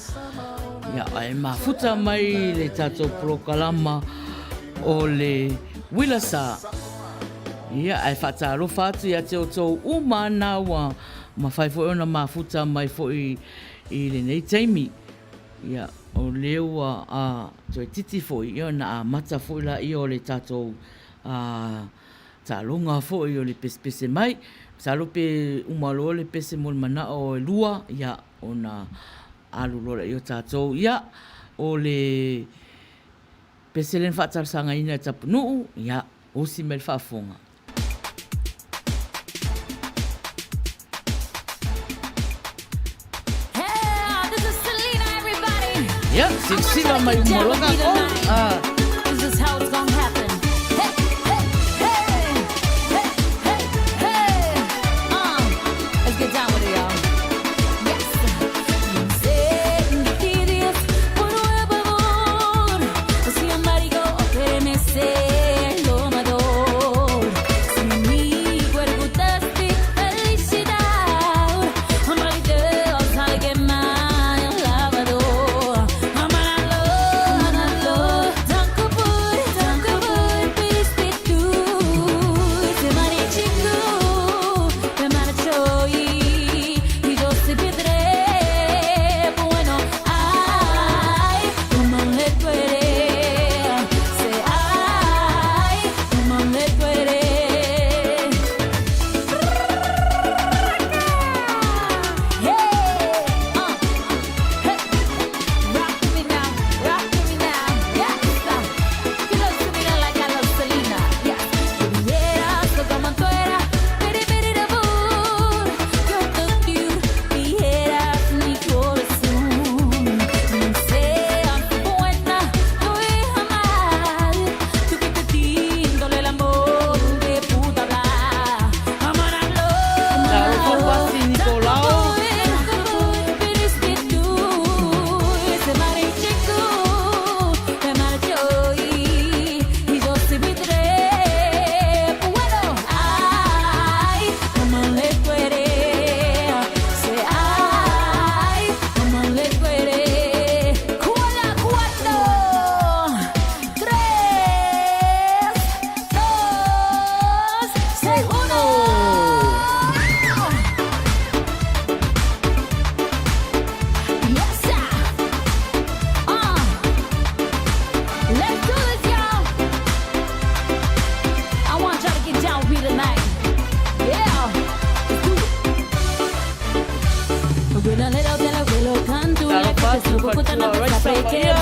ia, e mafuta mai le tatou polokalama o le Uila Sa. Ia, ae faatalofa atu ia te outou uma na ua. mafai foi ona mafuta mai foi i lenei taimi. Ia, o lea ua a, toeitiiti foi ia ona amata foi laia o le tatou a, taaloga foi o le pesepese mai. Masalo pe uma loa le pese mo le manao e lua, ia, ona alu loa laia o tatou. Ia, o le pese lea na faatalosagaina e Tapunuu, ia, osi mai le faafofoga. Ia, silasila mai uma loa tatou. Ah. Talofa Pasi Nikolao. Talofa atu faletua Raisa Paia.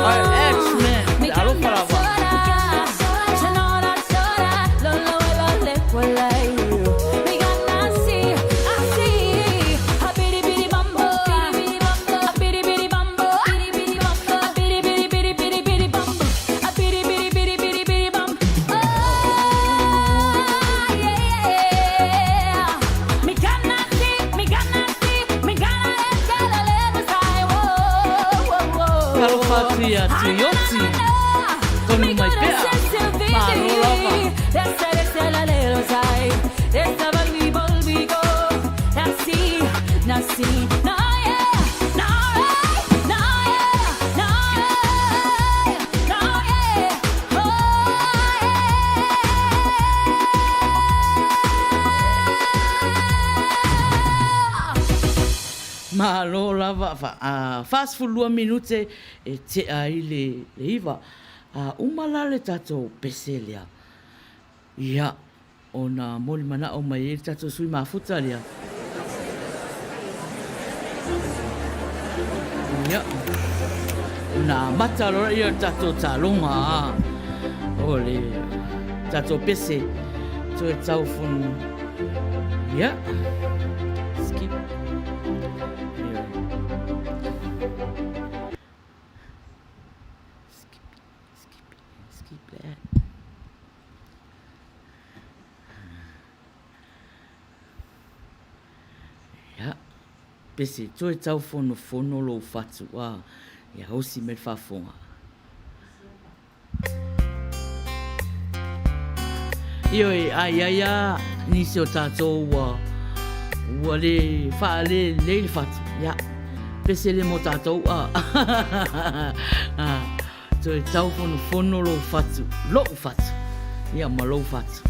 Ai, X-Men, alofa lava. Talofa atu ia Tuioti, tonu mai pea, malo lava. Malo lava, 42 minute e tea ai le 9. A uma la le tatou pese lea, ia, ona moli manao mai ai le tatou sui mafuta lea. Ia, ona amata loa lea o le tatou taaloga a o le tatou pese toe tau fono. Ia, skip. Ia. Skip, skip, skip that. Ia, pese toe tau fonofono lou fatu, a, ia osi mai le faafofoga. Ioe, a i ai a nisi o tatou ua, ua le faalelelei le fatu, ia, pese le mo tatou, a. Toe tau fonofono lou fatu, lou fatu, ia ma lou fatu.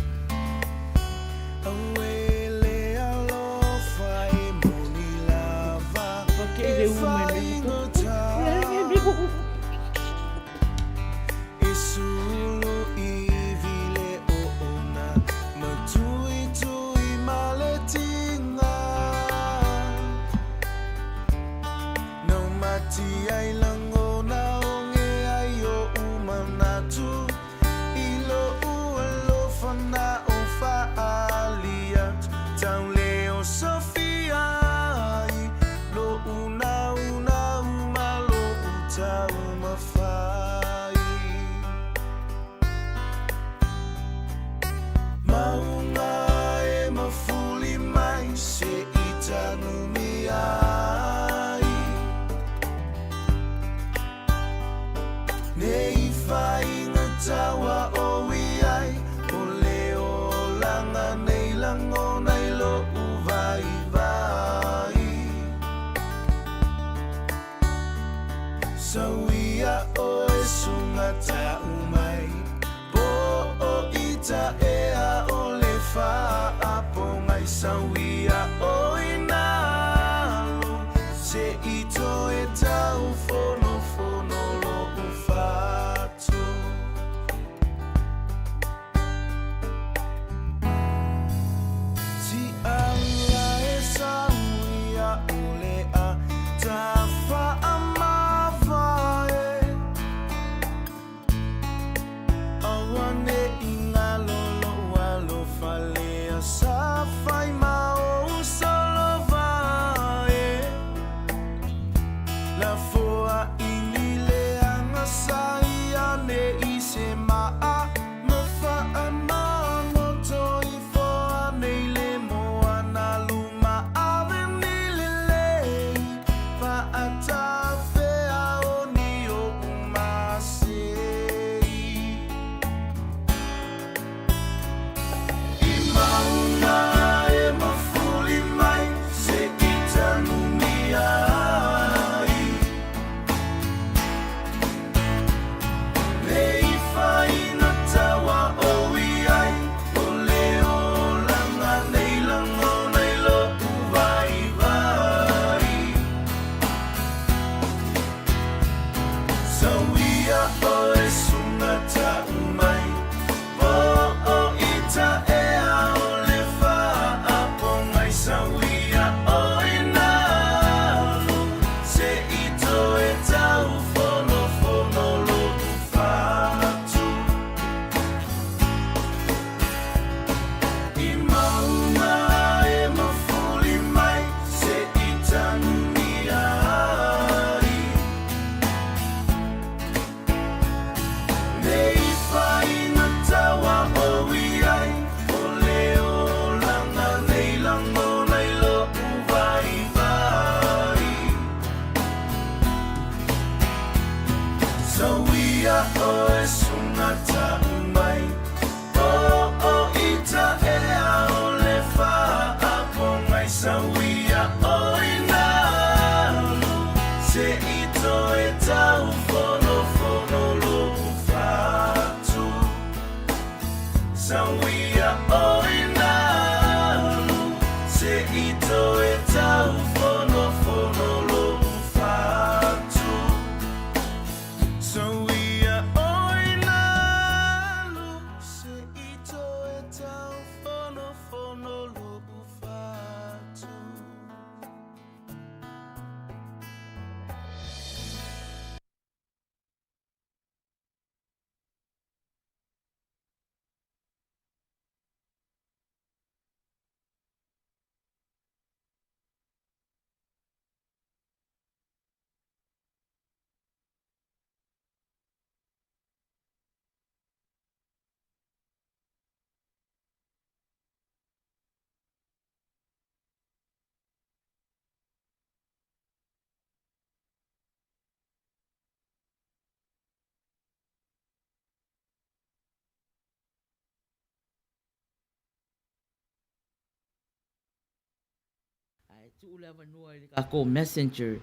tuu le avanoa i le tatou messenger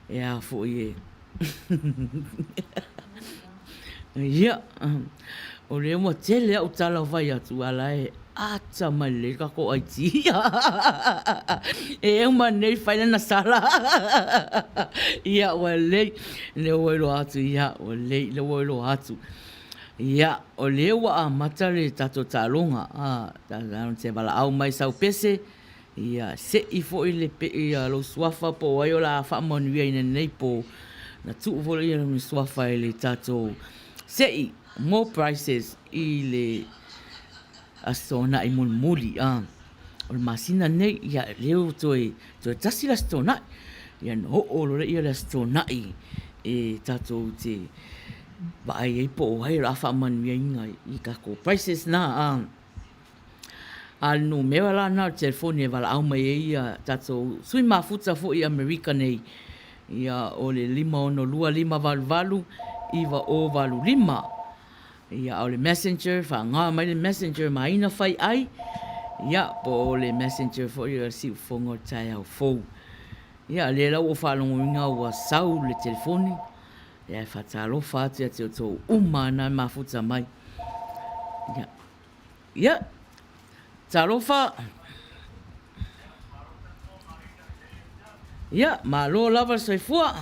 e a foi e Ia, o lea ua tele au tala fai atu a la e ata mai lelei le tatou IT. E uma nei fai lana sala. Ia, ua lelei, lea ua iloa atu, ia, ua lelei, lea ua iloa atu. Ia, o lea ua amata le tatou taaloga, a, te valaau mai sau pese, Ia se'i foi le ia lou suafa po o ai o le a faamanuiaina i lenei po, na tuu foi lea lona suafa i le tatou se'i, more prizes i le Aso Toonai mulimuli. A, o le masina lenei, ia lea ua toe, toe tasi le Aso Toonai, ia ona oo loa lea o le Aso Toonai e tatou te vaai ai po o ai o le a faamanuiaina i tatou prizes na. A. A o le numera la lena o le telefoni e valaau mai ai ia tatou sui mafuta foi i Amerika nei, ia o le 562 588 9085. Ia a o le messenger, faaaoga mai le messenger ma Aina Fai Ai, ia po o le messenger foi o le Siufofoga o le Taeao Fou. Ia o lea la ua ou faalogoina ua sau le telefoni, ia e faatalofa atu ia te outou uma lava na e mafuta mai. Ia. Ia, talofa. Ia, malo lava le soifua.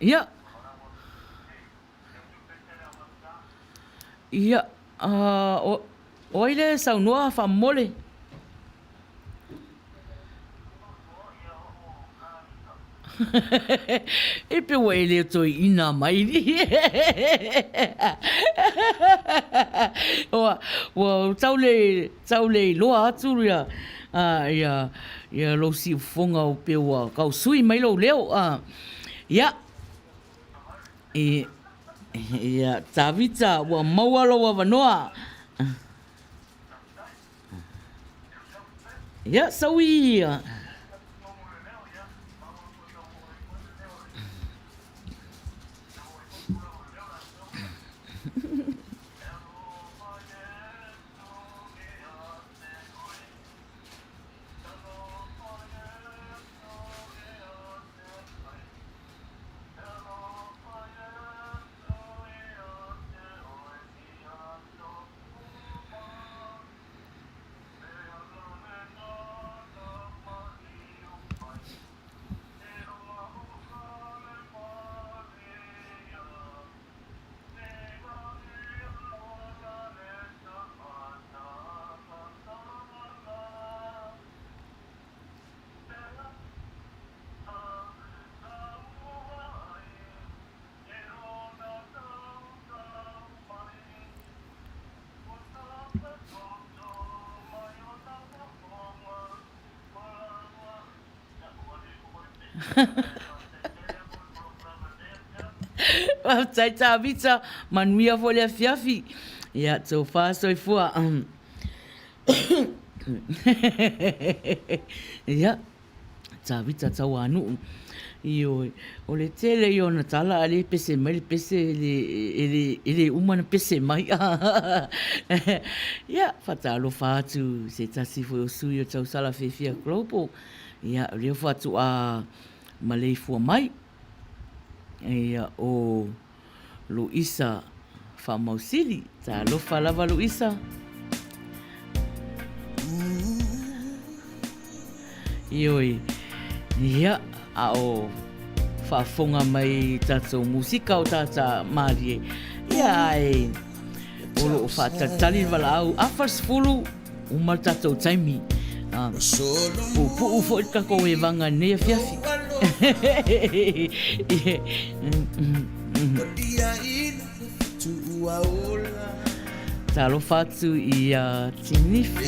Ia. Ia, uh, o, ai le saunoa faamomole? E pe ua e le toe ina mai ua, ua tau le, tau le iloa atu ia, ia, ia lou siufofoga o pe ua tau sui mai lou leo. Ia, e, ia, Tavita, ua maua lou avanoa. Ia, sau ia. Faafetai Tavita, manuia foi le afiafi. Ia, tofa soifua. Ia. Tavita Tauanuu. Ioe, o le tele ia o ona tala a le pese mai le pese e le, e le, e le uma ona pese mai. Ia, faatalofa atu i se tasi foi o sui o Tausala Fiafia Global. Ia, o lea faatoa maleifua mai. Ia, o Luisa Faamausili. Talofa lava Luisa. Ioe. Ia, a o faafofoga mai i tatou musika o tata malie. Ia, ae o lo o faatalitali le valaau afa le 10 uma le tatou taimi. Puupuu foi le tatou evaga i lenei afiafi. Talofa atu i a Tinifu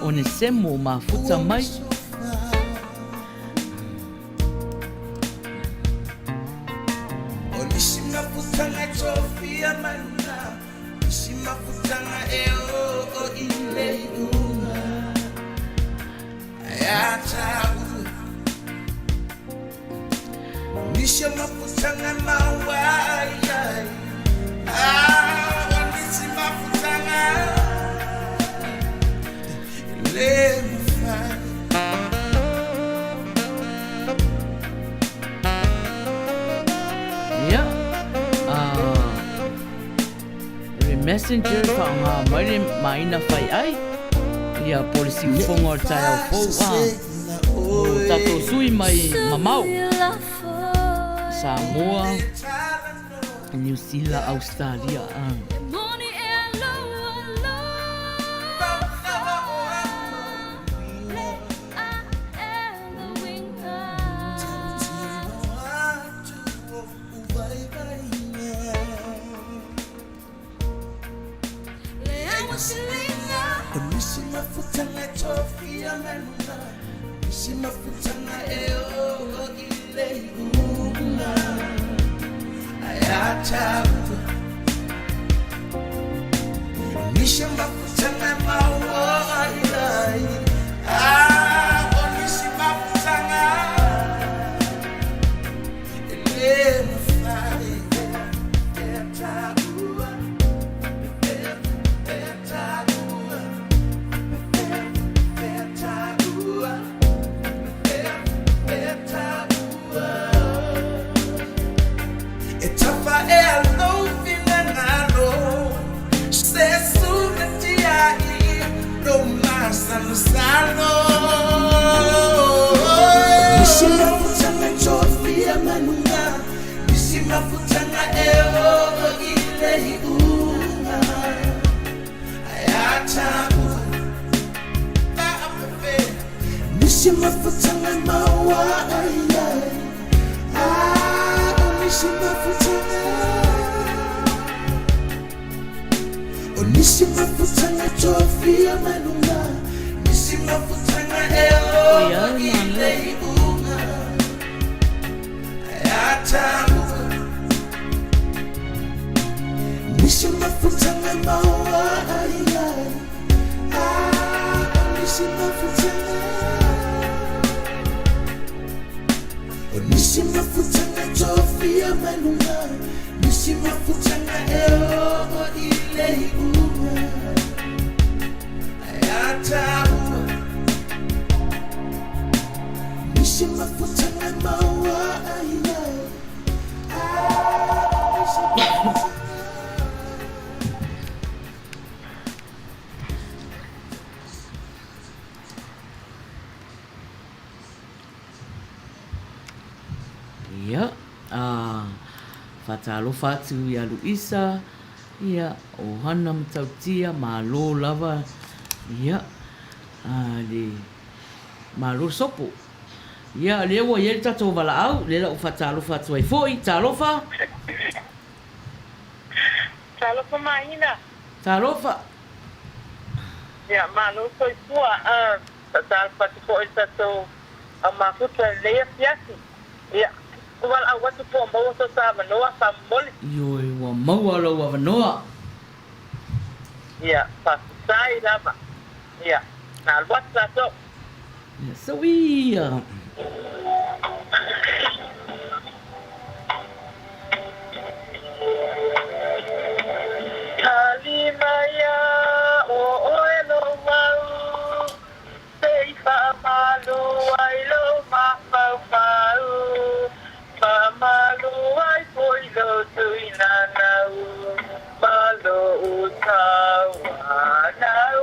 Onesemo mafuta mai. O nisi mafutanga e tofia mai luna, nisi mafutanga e oo i le iuga. Ai a tāua, nisi o mafutanga maua ai ai. Ah, o nisi mafutanga Messenger e faaaoga mai le maina fai ai, ia po o le siufofoga o le taeao fou a mo tatou sui mai mamao, Samoa, Niu Sila, Ausetalia a. Ia, a faatalofa atu ia Luisa, ia, o Hana Matautia, malo lava, ia, a le malo le sopo. Ia, lea ua i ai le tatou valaau, lea la ua faatalofa atu ai foi. Talofa! Talofa Mahina. Talofa! Ia, malo soifua. Faatalofa atu foi i le tatou aumakuta i lenei afiafi. Ia, ua valaau atu po o maua so ta avanoa, faamolemole. Ioe, ua maua lou avanoa. Ia, faafetai lava. Ia, na alu atu tatou. Ia, so ia. Tali mai a o oe lou mau, Se i faamalu ai lou mafaufau, Faamalu ai foi lou tuinanau, Ma lou tauanau.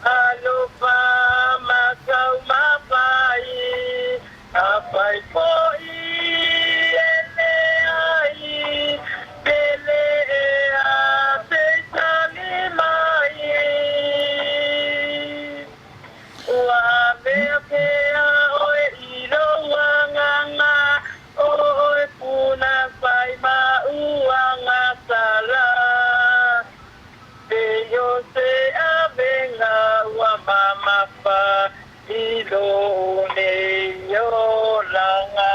Alofa ma taumafa ai, afai foi e leai, pele ea se i tali mai. Ua avea pea oe i lou agaga, o oe puna fai ma uagasala. Pei o se avega ua mamafa i lou nei olaga.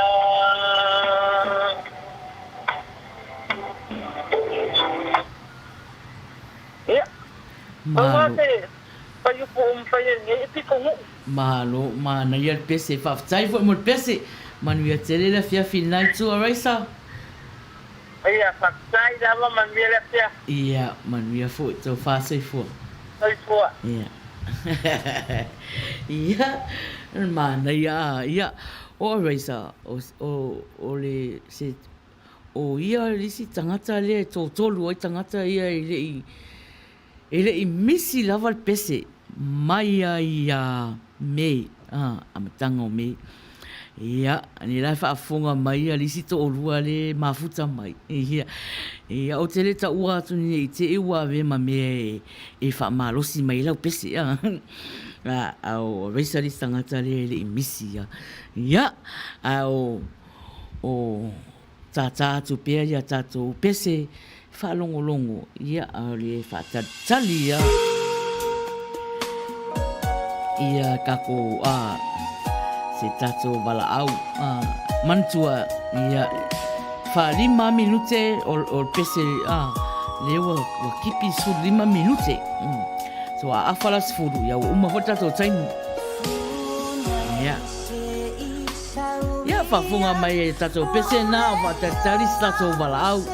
Pau lava Malo. se fuaiupu ua mafai e lenei e pitonuu. Malo, manaia le pese. Faafetai foi mo le pese. Manuia tele le afiafi i lena itu Araisa. Ia, faafetai lava, manuia le afiafi. Ia, manuia foi, tofa soifua. Soifua. Ia. Ia, manaia a, ia, o Araisa, o, o, o le, se, o ia le isi tagata lea e totolu ai tagata ia e le i, E le i misi lava le pese mai a ia Mei, a, amataga o Mei. Ia, nei la e faafofoga mai le isi toalua le mafuta mai. Ia, ia ou te le taua atu nei i te i ua avea ma mea e, e faamalosi mai ai lau pese, a. A, a o Raisa le isi tagata lea e le i misi ia. Ia, a o, o Tātā atu pea i a tātou pese faalogologo, ia, a o le faatalitali ia ia takou a se tatou valaau a manatua ia 45 minute o, o le pese a lea ua, ua kipi 15 minute mm. So a afa la sefulu ia ua uma foi le tatou taimi ia. Ia, faafofoga mai e tatou pese na o faatalitali se tatou valaau.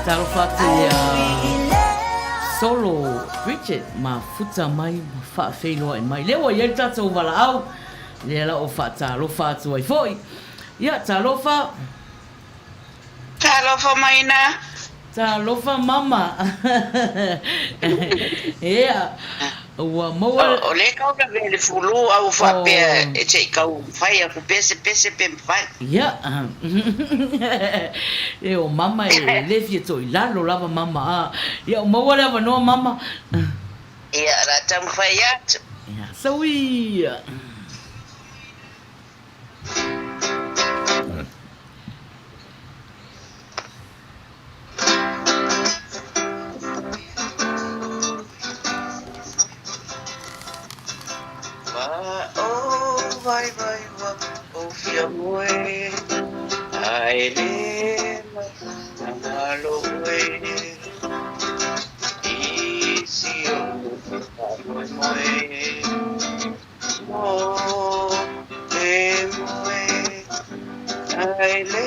Talofa atu ia Solo Bridget mafuta mai ma faafeiloai mai. Lea ua i ai le tatou valaau, lea la ua faatalofa atu ai foi. Ia, talofa. Talofa Maina. Talofa mama. Ea, ua maua. O lea kau lavea i le fulu a ua faapea e se i kau fai aku pea se pese pe mafai. Ia, e o mama e le fia toilalo lava mama a. Ia, ua maua le avanoa mama. Ia, o le a taumafai atu. Ia, saui. Ma o vaivai ua ou fia moe Ae le malo oe I si ou faamoemoe Mo e moe Ai le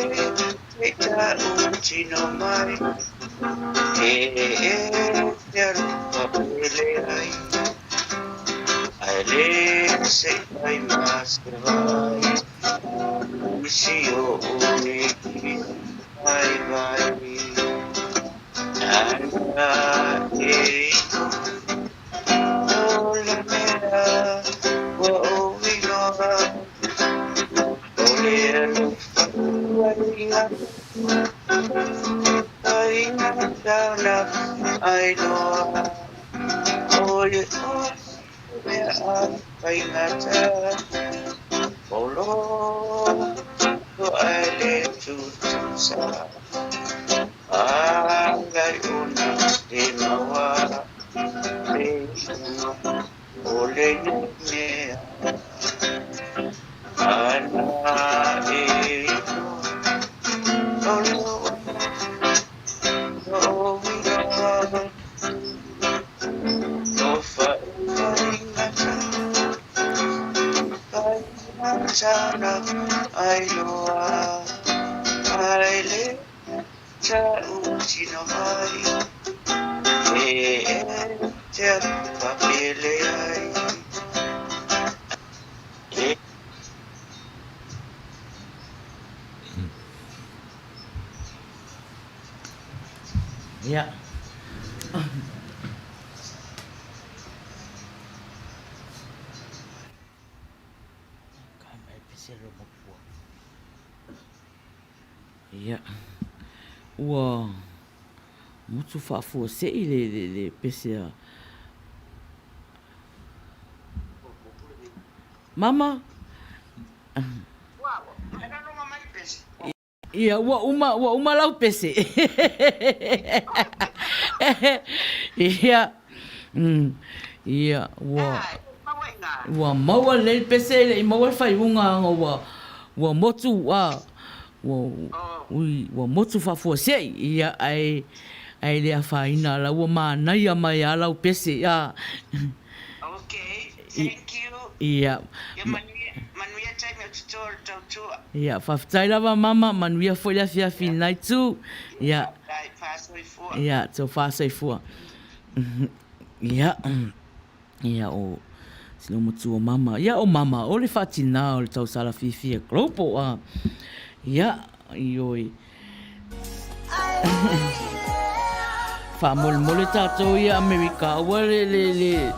te ta'u tino mai E e te alofa pele ai Ai le se ai ma se vai I si o'u nei vai vai Nana e O le mea ua ou iloa, o le alofa ua faigata ona ailoa. O le mea a faigata, o loko ae le tutusa. Alai ona le maua le iuga o lenei mea. Ana e iloa o loa o iloa Alofa e faigata, faigata ona ailoa ai le. Tautino ai e te alofa pele ai e. Ia. Ia. Ua motu faafuasei le, le, le pese a Mama. Ia, ua uma, ua uma lau pese. Ia, mm, ia, ua, ua maua lelei le pese, e le i maua le faaiuga ona ua, ua motu, a, ua, ui, ua motu faafuasei, ia, ae, ae le afaina, la ua manaia mai lava lau pese, a. Ia. Ia, faafetai lava mama, manuia foi le afiafi i lena itu. Ia. Ia, tofa soifua. Ia. Ia o si matua mama. Ia o mama, o le faatina o le tausala fiafia global a. Ia, ioe. Faamolemole tatou ia Amerika, aua le, le, le,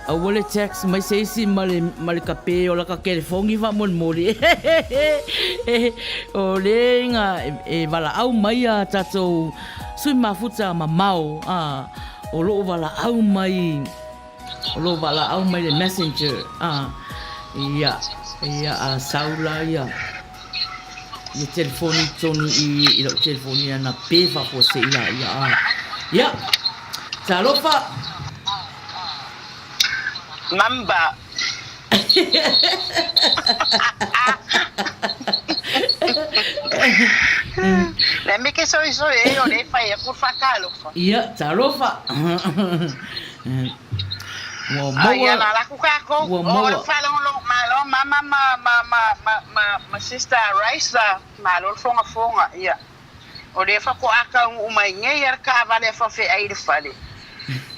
aua le tax mai se isi ma le, ma le kape o laka kelefogi faamolemole. O le inga e, e valaau mai a tatou sui mafuta mamao, a, o loo valaau mai O lo o valaau mai le messenger a ia ia a sau la ia ia telefoni i totonu i i lau telefoni ana pe faafuasei la ia a ia talofa. Mamba. Le me ke soisoi e o le fai aku whakalofa. Ia, talofa. Ua maua. Ia la la ku kākou. Ua maua. O le whalongolongo malo mama ma ma ma ma ma, ma sister Raisa malo le fogafoga ia. O lea faatoa taunuu mai nei a le taavale a faafeai i le fale.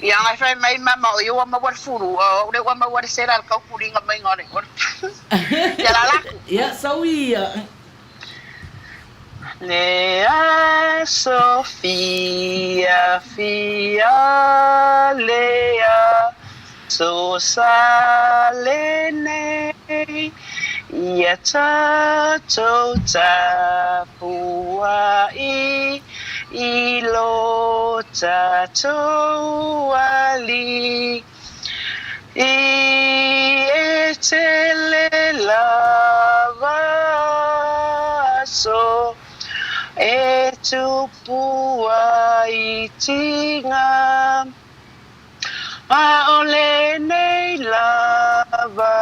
Ia na fai mai mama o ia ua maua le fulu, o au lea ua maua le sela le taupuliga maiga o le o le Ia la la ku. Ia sau ia. Le aso fiafia le aso sa lenei Ia tatou tapuai i lo tatou Alii, i e tele lava aso e tupu ai tiga. ʻAʻole nei lava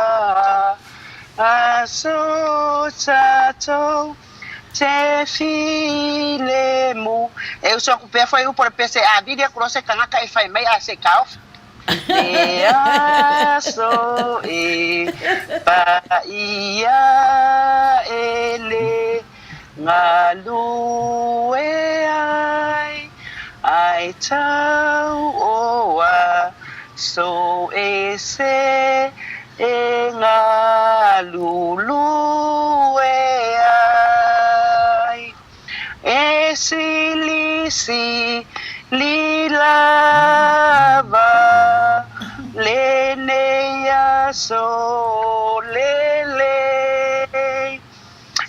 aso tatou te filemu. E uso aku pea fuaiupu o le pese a vili aku loa se kanaka e fai mai a se kaofa. Le aso e paia e le Galue ai, ai tau o aso ese e galulue ai. E silisili lava lenei aso lelei.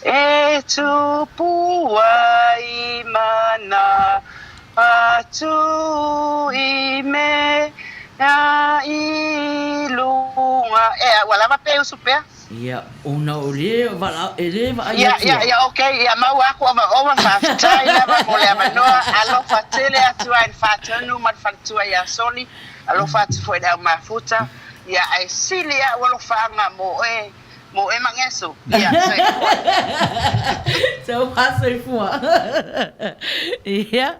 E tupu ai mana atu i mea i lunga. Ea, ua lava pe usu pea? Ia, ona o le vala, e le vaai Ia, atu. ia, ia, ok, ia maua aku ova ova, faafetai lava mo le avanoa, alofa tele atu ai i le faatonu ma le faletua ia Soli, alofa atu foi i le au mafuta, ia ae sili au alofaaga mo oe Mo e mageso, ia, soifua. Tauā soifua. Ia.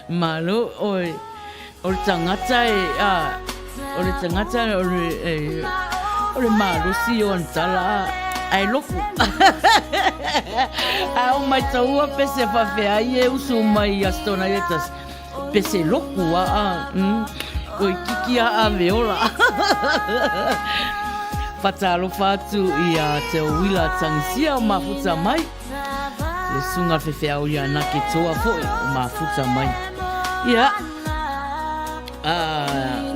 Malo oe. O le tagata e, a, o le tagata o le, e, o le malosi o ana tala, a. Ae loku. Ae o mai taua pese faafefea ai e usu mai i Aso Toonai e tasi. Pese loku a a. Mm. Koi kiki a a me ola. Fatalofa atu i a Te Owila Tangisia o Mafuta mai. Le sunga fefeau ia na ke toa foi o Mafuta mai. Ia. A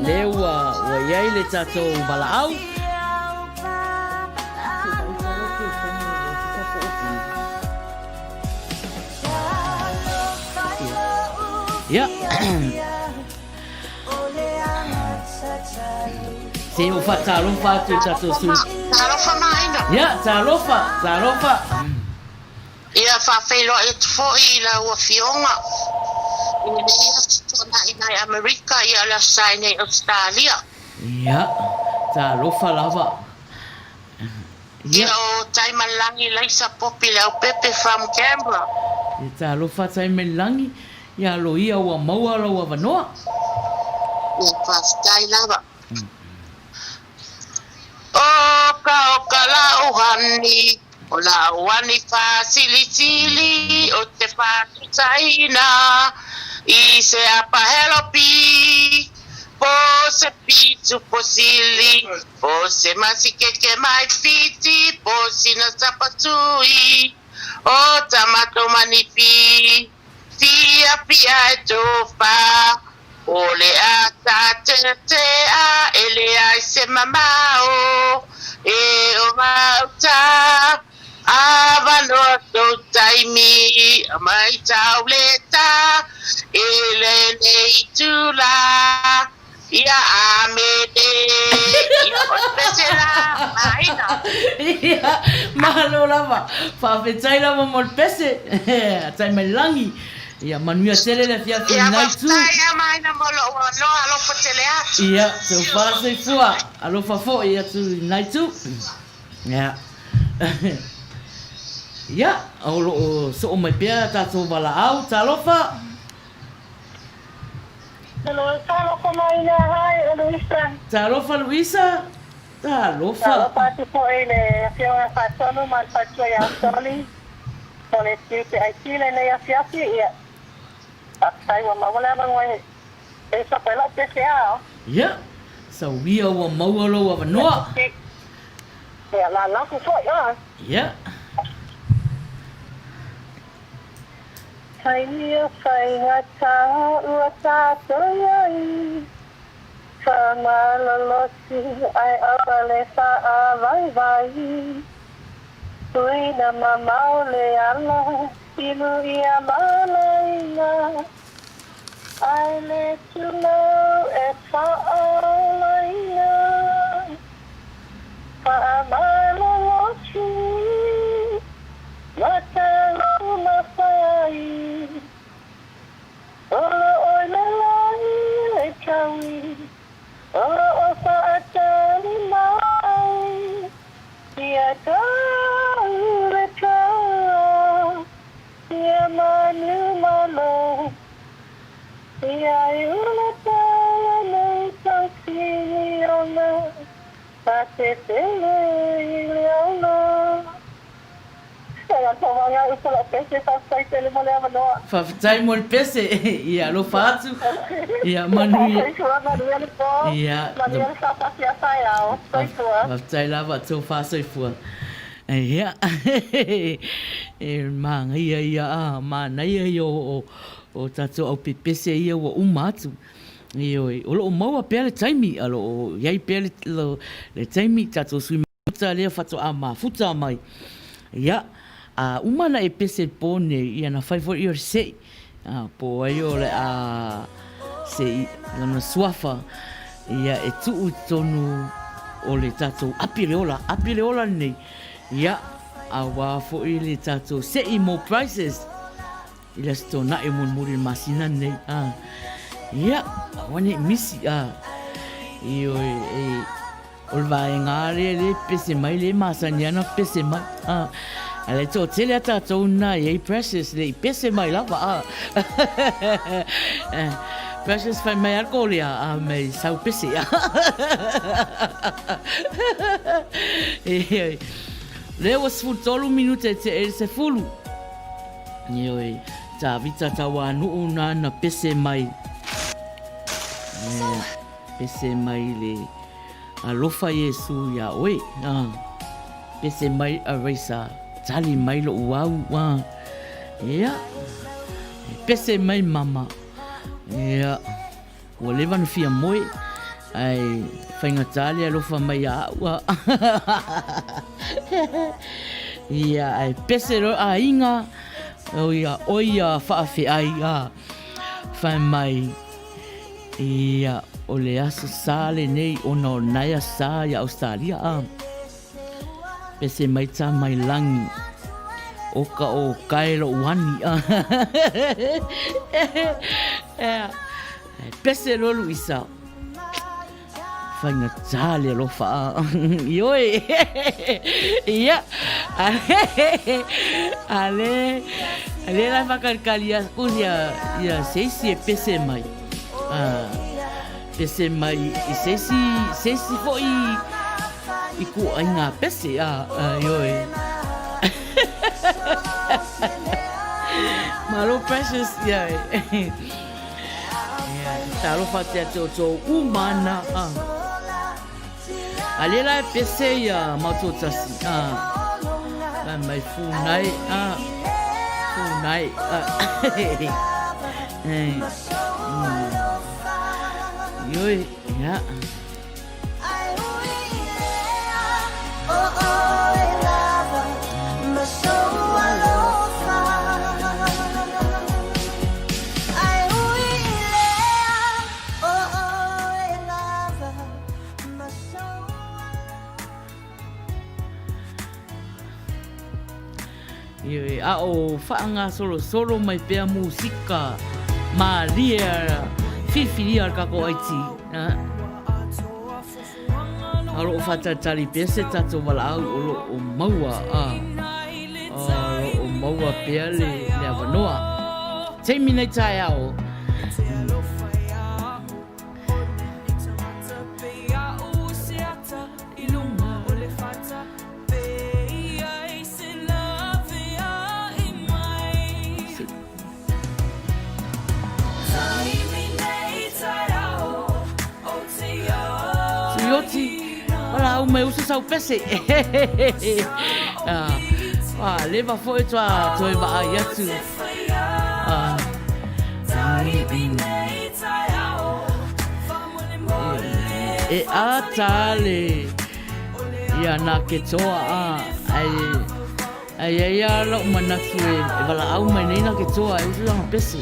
le ua ua iai le tatou valaau. Ia. Se o whatalofa atu i tatou sui. Talofa maina. Ia, talofa, talofa. Ia faafeiloai atu foi i lau Afioga i lenei aso tuanai mai Amerika ia le Aso Sa i nei Ausetalia. Ia, talofa lava. Ia o Taimalelagi Laisa Popi Leaupepe from Canberra. Ia talofa Taimalelagi, ia aloia ua maua lou avanoa. Ia faafetai lava. Oka oka lau hani, o lau ani faasilisili o te faatusaina i se apahelopi, po se pitu po sili. Po se masikeke mai Fiti, po sina sapasui, o tamato manipi, fia fia e tofa, o le ata teatea e leai se mamao, e o gauta, avanoa tou taimi, mai tauleta, e lenei itula. Ia Amene. Ia o le pese la maina. Ia, malo lava. Faafetai lava mo le pese. Tai mai lagi. Ia, manuia tele le afiafi Ia, i nai tu. faafetai a maina mo lou avanoa alofa tele atu. Ia, taufa soifua. Alofa foi atu i nai tu. Ia. Ia, o loo soo mai pea tatou valaau. Talofa. Hello, talofa mai le hi o Luisa. Talofa Luisa, talofa. Talofa atu foi i le Afioga ia Faatonu ma le faletua ia Soli mo le tiute aiki lenei afiafi, ia faafetai ua maua le avanoa e sopo ai lau pese a. Ia, sauia ua maua lou avanoa. Ia, lalafu foi a. Ia. Whai ia whaingata ua tātou ai, Whamalolotu ai aua le whaawaiwai. Huina mamao le ala, timu ia malaina, Ai le tumau e whaalaina. Whamalolotu Faafetai mo le pese, ia alofa atu, ia manuia. Ia, faafetai lava, tofa soifua. Ia, e māngaia ia a, mānaia ia o, o tatou au pepese ia ua uma atu. Ioe, o loo maua pea le taimi, a loo iai pea le, le taimi tatou sui mafuta lea faatoa mafuta mai. Ia, a uma na e pese le po nei, ia na fai foi ia o le se'i. A, po o ai o le a se'i lona suafa, ia e tuu i totonu o le tatou api le ola, api le ola lenei. Ia, auā foi le tatou se'i mo prizes. I le Aso Toonai mulimuli i le masina lenei. A, ia, aua ne i misi, a, ioe, e, o le vaega lava lea lea e pese mai, lea e masani lava ona pese mai. A, a le toatele a tatou lena e i ai Precious, le i pese mai lava, a. Precious fai mai lava le kolea, a mei sau pese. Ioe. Lea ua 13 minute te e le 10. Ioe, Tavita Tauanu'u nāna pese mai. Ia, pese mai le alofa Iesu iā oe. Ah, pese mai a Raisa, tali mai lo'u au. Ah, ia, pese mai mama. Ia. Ua leva ona fia moe, ae faigata le alofa mai ia au. Ia, ae pese loa aiga, o ia, o ia faafeai, a, fai mai, ia, o le Aso Sa lenei ona o nae Aso Sa ia Ausetalia, a. Pese mai tā mai lagi, o ka o kae loʻu ani. Ea, pese loa Luisa. Faigata le alofa. Ioe. Ia. Ale, ale la whakalikali aku ia, ia seisi e pese mai. Ah, pese mai i seisi, seisi foi I ko ai ngā pese, ā, ioe. Malo Precious, ia e. Ia, talofa te atu o tō umana, ā. A le la e pese ia matou tasi, ā. Lai mai fūnai, ā. Fūnai, ā. Ioe, ia. Ioe, a o faangasolosolo mai pea musika malie filifili a le kakou aiti. A o loo faatalitali pea se tatou valaau o loo maua a o loo maua pea le le avanoa. Taimi nei taeao. Tuioti, wala au mai uso sau pese. Ah, leva foi tua toi vaai atu. Ah. E ata le ia nā ke toa a ai Ai ai a lou manatu e valaau mai nei na ke toa e usu lana pese.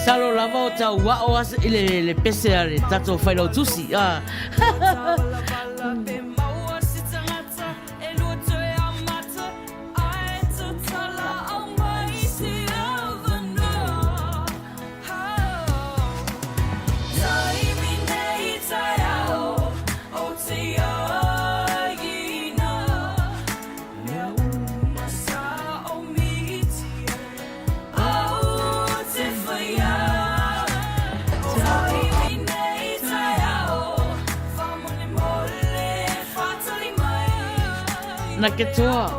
Masalo lava o tau ao i le pese a le tatou failautusi. Na ke toa,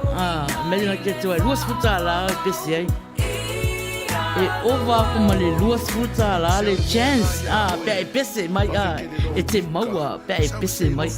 mele na ke toa, 20 tālā e pese ai. E ova aku ma le 20 tālā le chance, pea e pese mai, e te maua, pea e pese mai.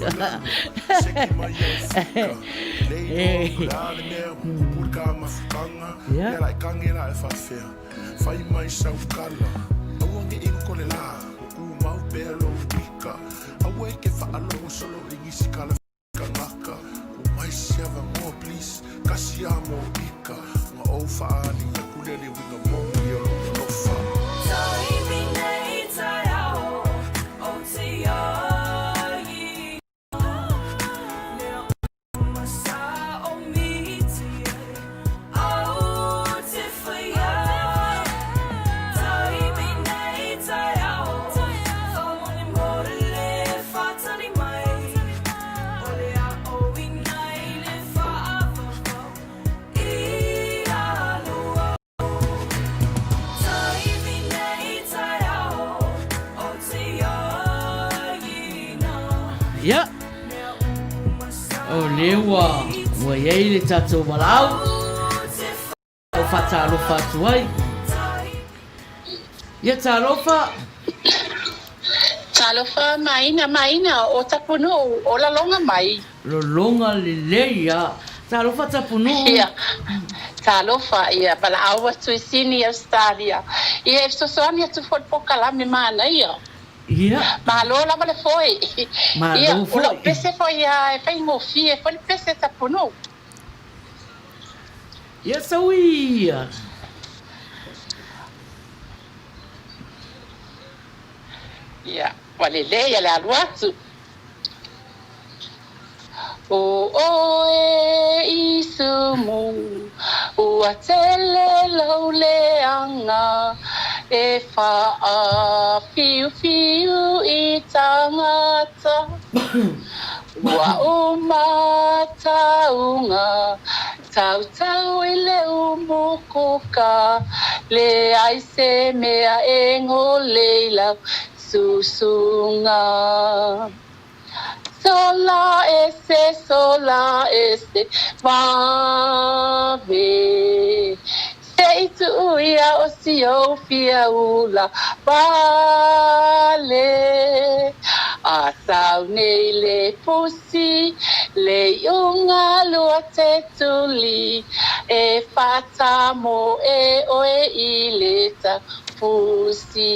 Ia. O lea ua, ua i ai le tatou valaau. Ua faatalofa atu ai. Ia talofa. Talofa Maina, Maina, o Tapunuu, o laloga mai. Lologa lelei a. Talofa Tapunuu. Ia, talofa, ia, valaau atu i Sini, Ausetalia. Ia, e fesoasoani atu foi i le polokalame manaia. Ia. Malo lava le foe. Malo Ia, o foi. lau pese foi a e faigofie foi le pese Tapunuu. Ia sau ia. Ia, ua lelei le alu atu. O oe Isumu, ua tele lou leaga e faafĩufiu i tagata. Ua uma tauga, tautau i le umukuka, leai se mea e gole i lau susuga. Sola ese, sola ese, vave. Se i tuu ia o si ou fia ula pale. A sau nei le pusi, le iuga lua te tuli, e faatamoe oe i le taupusi.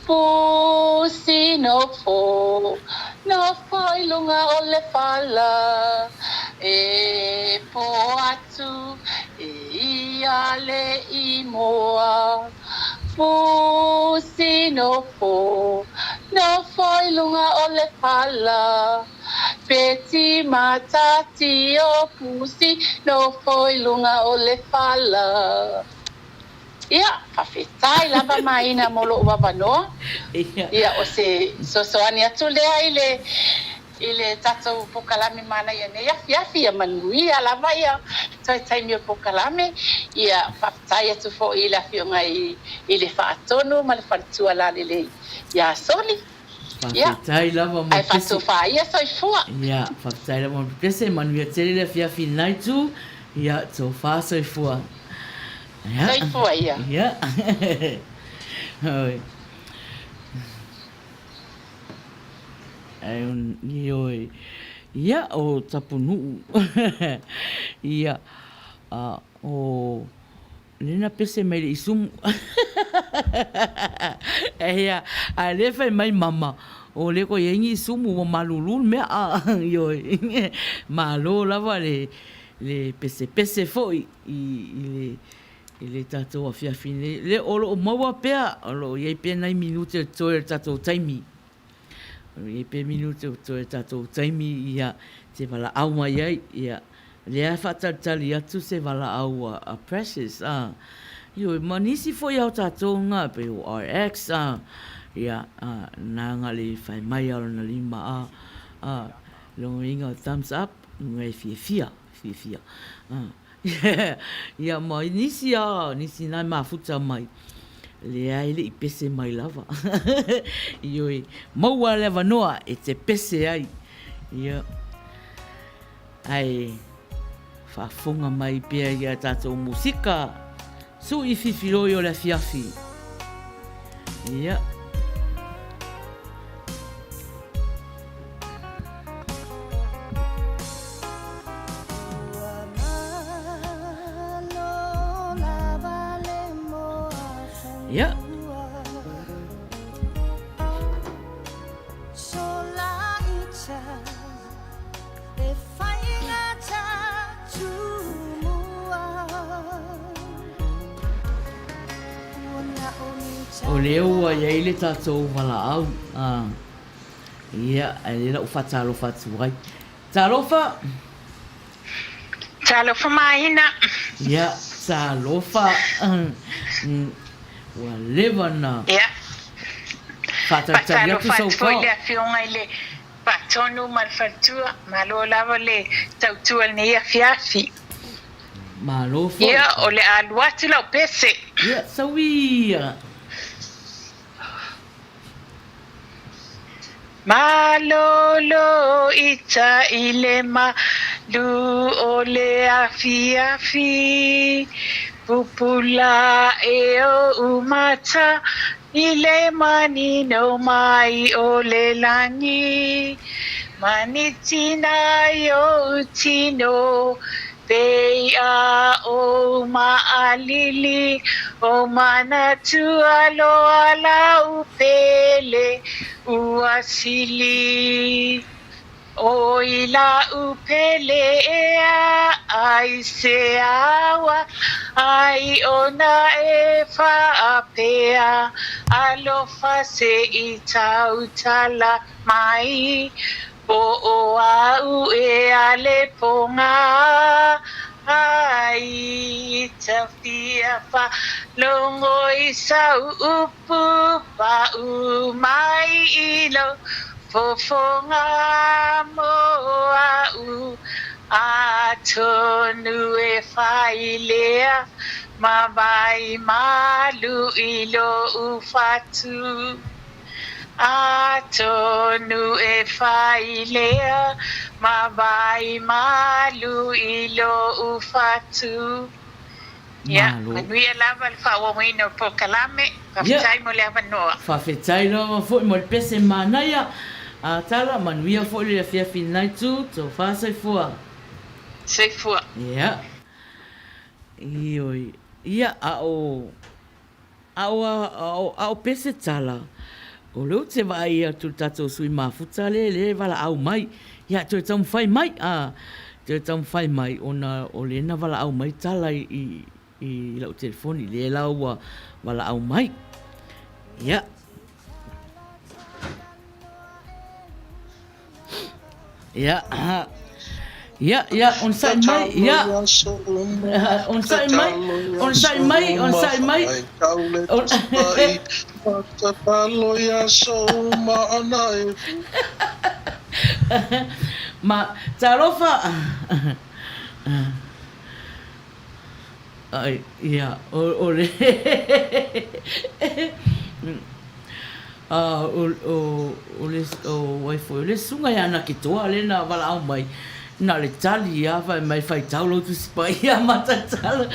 Pusi nofo, nofo i luga o le fala, E po atu e ia le imoa. Pusi nofo, nofo i luga o le fala, Pe timatati o pusi nofo i luga o le fala. Ia, faafetai lava Maina mo lou avanoa. Ia, o se fesoasoani atu lea i le i le tatou pokalame manaia nei afiafi, ia manuia lava ia toe taimi o pokalame. Ia, faafetai atu foi i le afioga i i le Faatonu ma le Faletua Lalelei ia Soli. Ia, Faafetai lava mo ae le pese. faatofa ia soifua. Ia, faafetai lava mo le pese, manuia tele le afiafi i lena itu. Ia, tofa soifua. Ia. Soifua ia. Ia. Oi. Ai, ioe. Ia, o Tapunuu. Ia, a, o Lena pese mai le isumu. Ia, a le fai mai mama, o le ko iai ni isumu ua malulu le mea a, ioe. Malo lava le, le pesepese foi i, i le, i le tatou afiafi nei. Le, o lo o maua pea, o lo o iai pea nai minute o totoe o le tatou taimi. E pe minute o toe tatou taimi ia te valaau mai ai ia lea e faatalitali atu se valaau a, a Precious a ioe ma nisi foi a o tatou nga pei o RX a ia a na nga le fai mai a lona lima a a lona uiga thumbs up nga e fiafia fiafia a Ia ma nisi a, nisi na e mafuta mai, leai le i pese mai lava. Ioe, maua le avanoa e te pese ai. Ia, ae faafofoga mai pea i a tatou musika, suʻi fifiloi o le afiafi. Ia. Ia. O lea ua i ai le tatou valaau. Ia, ae lea la ua faatalofa atu ai. Talofa! Talofa Maina! Ia, talofa! Ua leva na Ia. faatalitali atu Faatalofa sau atu foi kao. le afioga i le Faatonu ma le Faletua. Malo lava le tautua i lenei afiafi. Malo foi. Ia, o le a alu atu lau pese. Ia, sau ia! Malolo ita i le malu o le afiafi Pupula aʻe oʻu mata i le manino mai o le lani Manitina ai oʻu tino Pei a ou maʻalili O manatua loa lau pele ua sili ʻOi laʻu pele ʻeā Aisea ua ai ona e faapea Alofa se i tautala mai Po ʻo aʻu e ale pogā ai Ta fia faalogo i sau upu Paʻu mai i lou fofoga mo aʻu Atonu e fai lea ma wai malu i loʻu fatu. Atonu e fai lea ma wai malu i loʻu fatu. Ia, Malo. manuia lava le faaauauina o le polokalame. Ia. Faafetai mo le avanoa. Faafetai lava foi mo le pese manaia a Tala, manuia foi le afiafi naitu, tofa soifua. Soifua. Ia. Ioe. Ia, a o A o a o pese tala, o lea ou te vaai atu i le tatou sui mafuta lea lea e valaau mai, ia toe taumafai mai, a, toe taumafai mai ona o lea na valaau mai tala i i i lau telefoni, lea la ua valaau mai. Ia. Ia, ia, ia, onosai mai, ia, onosai mai, onosai mai, onosai mai. Ma, talofa. Ai, ia, o, o le A, o, o, o le, o wai foi, o le susuga ia Nakitoa lea na valaau mai, na o le tali lava fai mai, faitau lou Tusi Paia ma tatalo.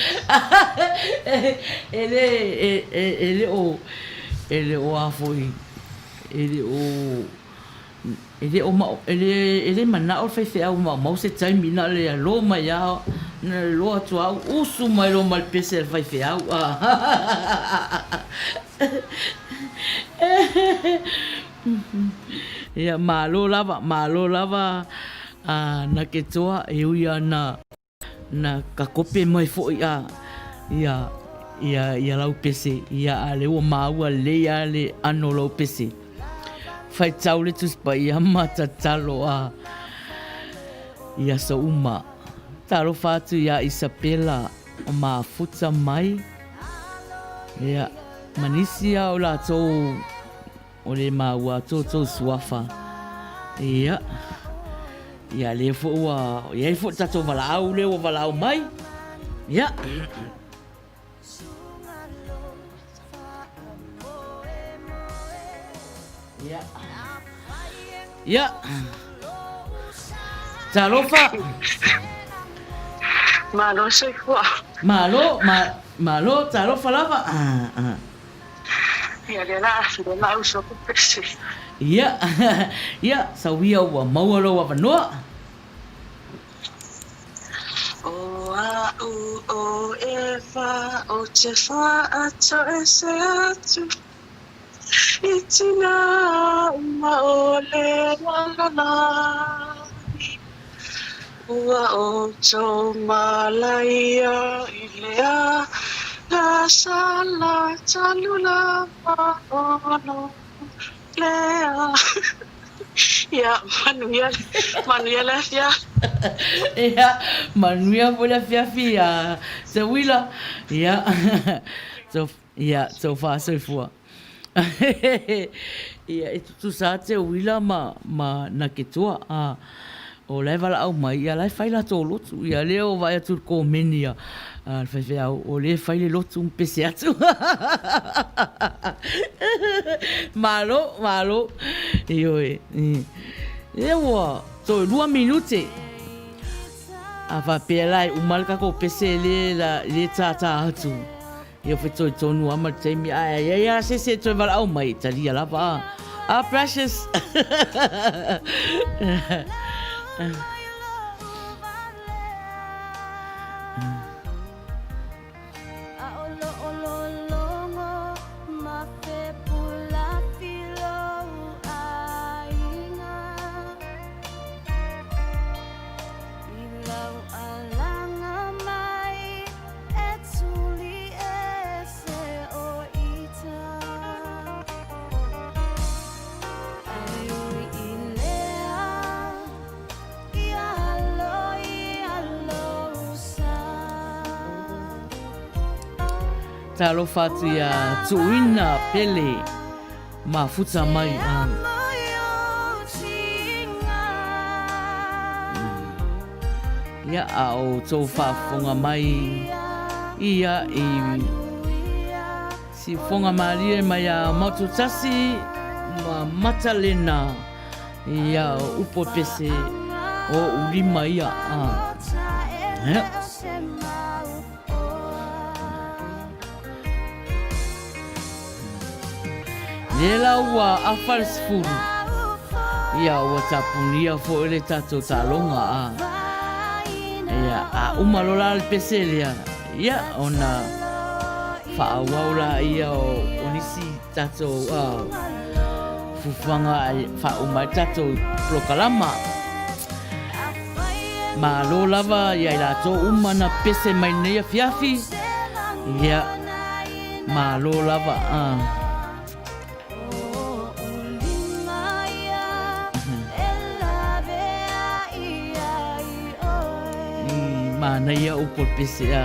E le, e, e, e le o, e le o a foi, e le o, E le o mao, e le, e le manao le faifeau e maumau se taimi, na o le alo mai lava, na o le loa atu lava au usu mai loa ma le pese a le faifeau. Ia, malo lava, malo lava a Naketoa e ui ana. Na ka kope mai foʻi a ia ia ia lau pese ia a le ua māua lelei a le ʻano o lau pese. Faitau le Tusi Paia ma tatalo a i aso uma. Talofa atu iā Isapela o mafuta mai ia ma nisi a o latou O le maua atu o tou suafa. Ia. Ia, lea foi ua i ai foi le tatou valaau lea ua valaau mai. Ia. Ia. Ia. Talofa. Malo soifua. Malo, ma, malo, talofa lava. Ah, ah. Ia, lea la, lea la uso atu pese. Ia, ia, sau ia ua maua lou avanoa. ʻO aʻu ʻo ʻEva ou te faatoese atu i tina uma o le lalolagi. Ua outou malaia i le agasala talu lava ono lea. Ia, manuia, manuia le afiafi. Ia, manuia foi le afiafi a Seuila. Ia, ia, tou faasoifua. Ia, e tutusa lava Teuila ma, ma Naketoa, a. O la e valaau mai, ia la e fai latou lotu. Ia lea o vaai atu i le komeni a le faifeau, o lea e fai le lotu ma pese atu. Malo, malo. Ioe. Lea ua toe 2 minute. A faapea la e uma le tatou pese le la le tātā atu. Ia fetoi tonu lava ma le taimi, ae i ai lava se isi e toe valaau mai, e talia lava a. Ah, Precious! E tuli ese o ita Ai ui i lea I alo i alo sa. Talofa atu ia Tuuina Pele Mafuta mai a. Ia, a o tou faafofoga mai ia i siufoga malie mai a Maututasi ma Matalena, ia o upu e pese o ou lima ia. A. Ia. Lea la ua afa le 10, ia ua tapunia foi le tatou taaloga a. Ia, a uma loa la le pese lea, ia ona faaauau laia o, o nisi tatou fuafuaga e faauma ai le tatou polokalama. Malo lava ia i latou uma na pese mai nei afiafi. Ia, malo lava. Manaia upu o le pese a.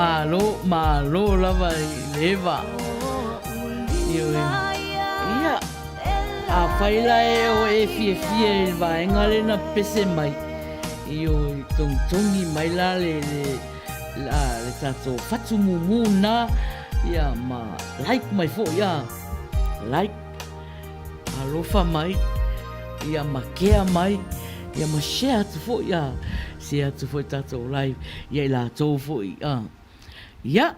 Malo, malo lava i le eva. Ioe. Ia, afai la e o e fiafia i le vaega lea na pese mai, ioe, togitogi mai la le, le, la, le tatou fatu mumu na, ia, ma like mai foi, a. Like. Alofa mai, ia ma kea mai, ia ma share atu foi a, share atu foi tatou live ia i latou foi a. Ia,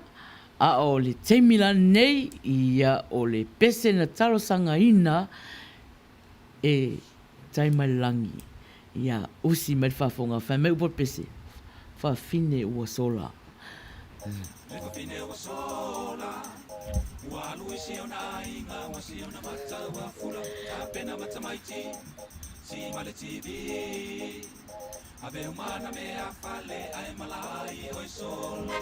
a o le taimi la nei, ia o le pese na talosagaina e tai mai le lagi, ia usi mai le faafofoga, fai mai upu o le pese, fafine ua sola. Le fafine ua sola, ua alu i si ona aiga ma si ona matau a fula, tapena ma tamaiti, si ma le TV. Ave uma na mea fale ae malai oi sole.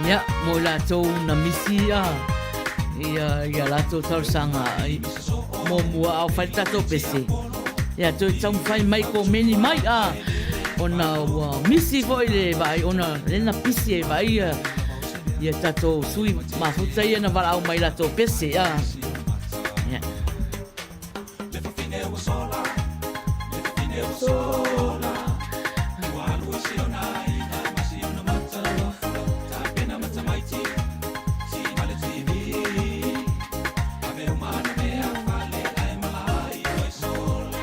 Ia, mo i latou na misi a ia, ia latou talosaga muamua a o fai le tatou pese. Ia, toe taumafai mai komeni mai a ona ua misi foi le vaai ona lea na pisi e vaai ia, ia tatou sui mafuta ia na valaau mai latou pese a. Ia. Le fafine ua sola, le fafine ua sola. Ua alu i si ona aiga ma si ona matau a fula, tapena ma tamaiti, si ma le TV. Ave uma na mea fale ae malai oi sole.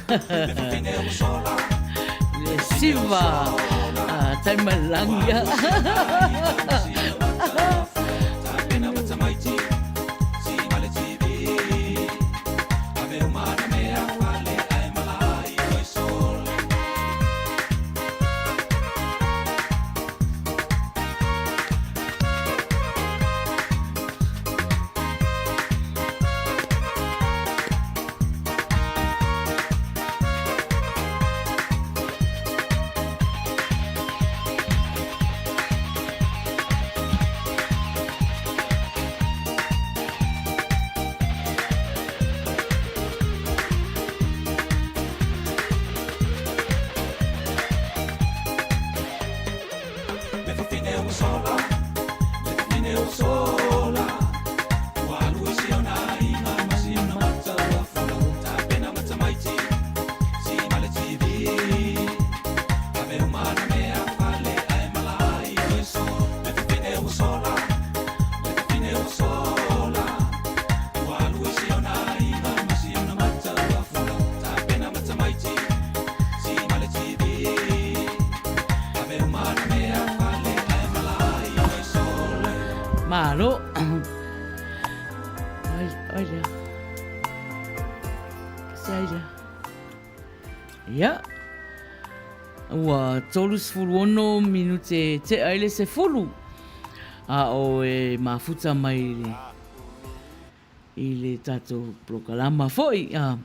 Le siva taimai le lagi. Malo. Ai, ai lea. Se ai lea. Ia. Ua 36 minute tea i le 10. A o e mafuta mai i le i le tatou polokalama foi. A,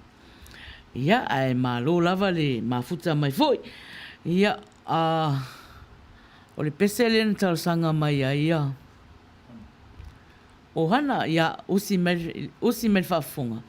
ia, ae malo lava le mafuta mai foi. Ia, a, o le pese lea na talosaga mai ai ia o Hana, ia, usi mai, usi mai le faafofoga.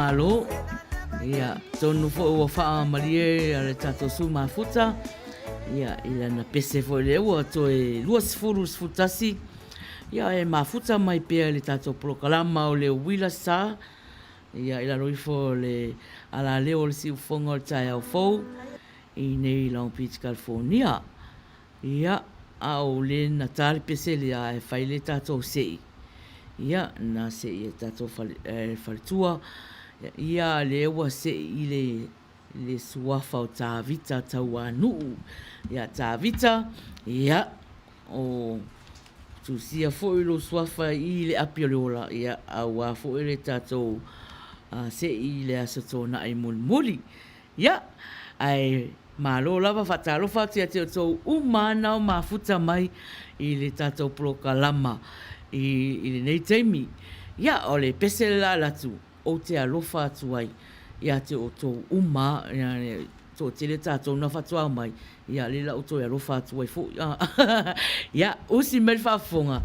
malo. Ia, tonu foi ua faamalie a le tatou sui mafuta. Ia, i lana pese foi lea ua toe 20 11. Ia, e mafuta mai pea i le tatou polokalama o le Uila Sa. Ia, i lalo ifo o le alaleo o le siufofoga o le taeao fou i nei Long Beach, California. Ia, a o le na ta le pese lea ae fai le tatou se'i, ia, na se'i e tatou fale, e faletua, ia, lea ua se'i i le, le suafa o Tavita Tauanuu. Ia, Tavita, ia, o tusia foi lou suafa i le api o le ola, ia, aua foi le tatou se'i i le Aso Toonai mulimuli. Ia, ae malo lava, faatalofa atu ia te outou uma ana o mafuta mai i le tatou polokalama i, i lenei taimi. Ia, o le pese le la alu atu, ou te alofa atu ai ia te outou uma, ia, toatele tatou na faatoa mai, ia, lea la ou toe alofa atu ai foi. Ia, usi mai le faafofoga.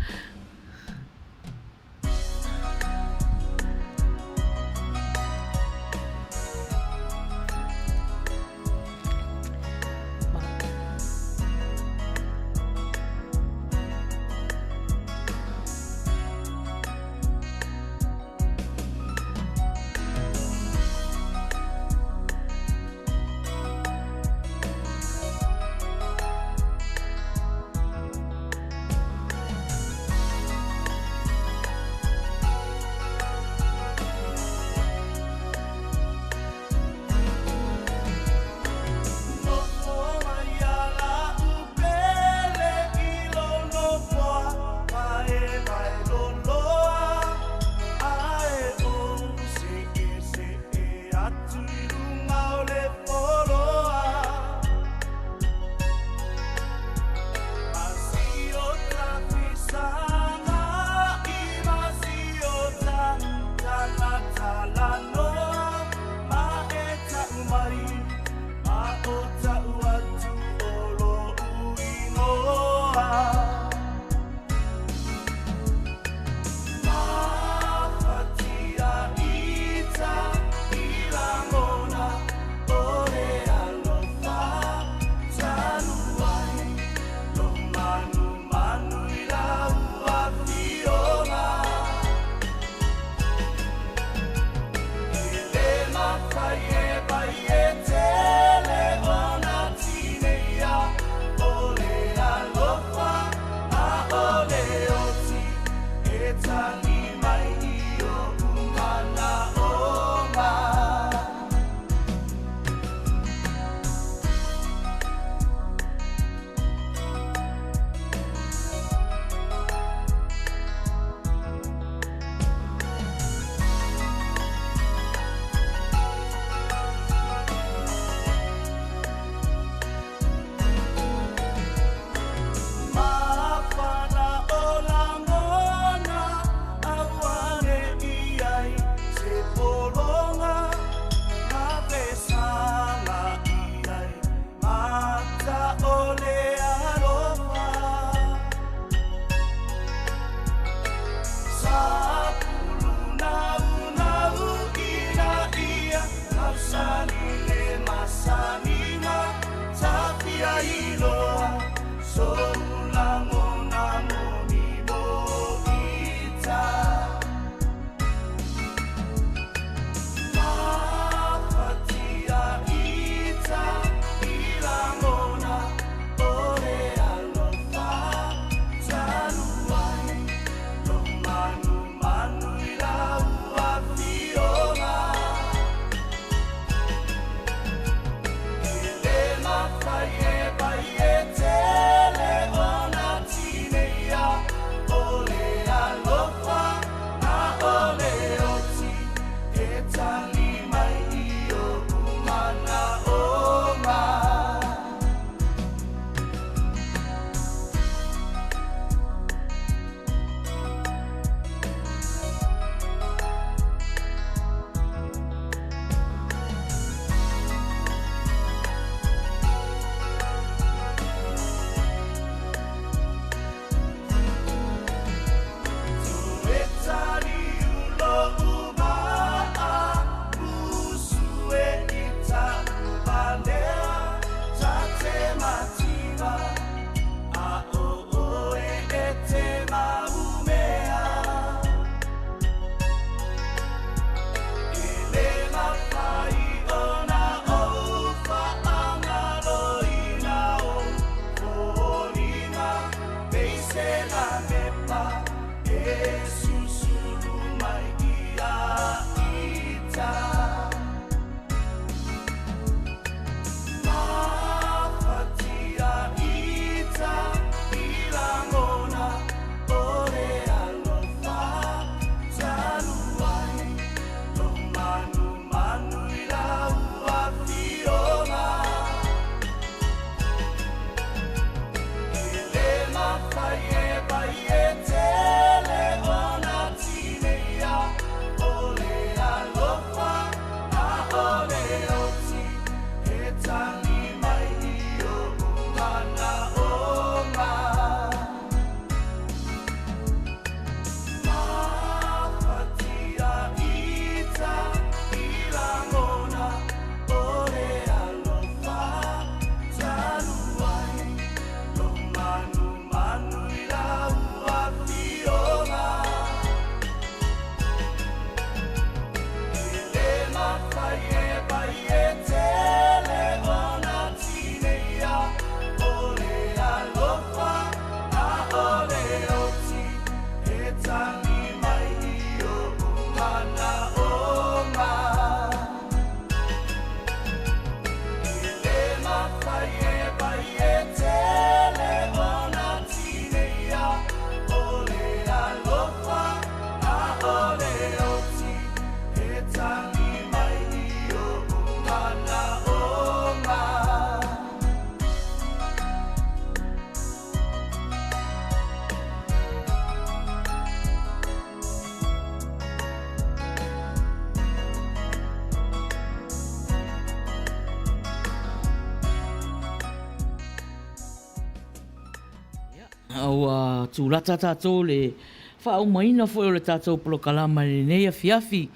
Ua tulata tatou le faaaumaina foi o le tatou polokalama i lenei afiafi.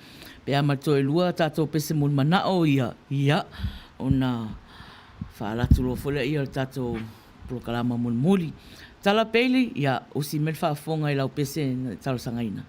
Pe a ma le toelua tatou pese mulimanao ia, ia, ona faalatu loa foi lea o le tatou polokalama mulimuli. Tala Bailey, ia, usi mai le faafofoga i lau pese na e talosagaina.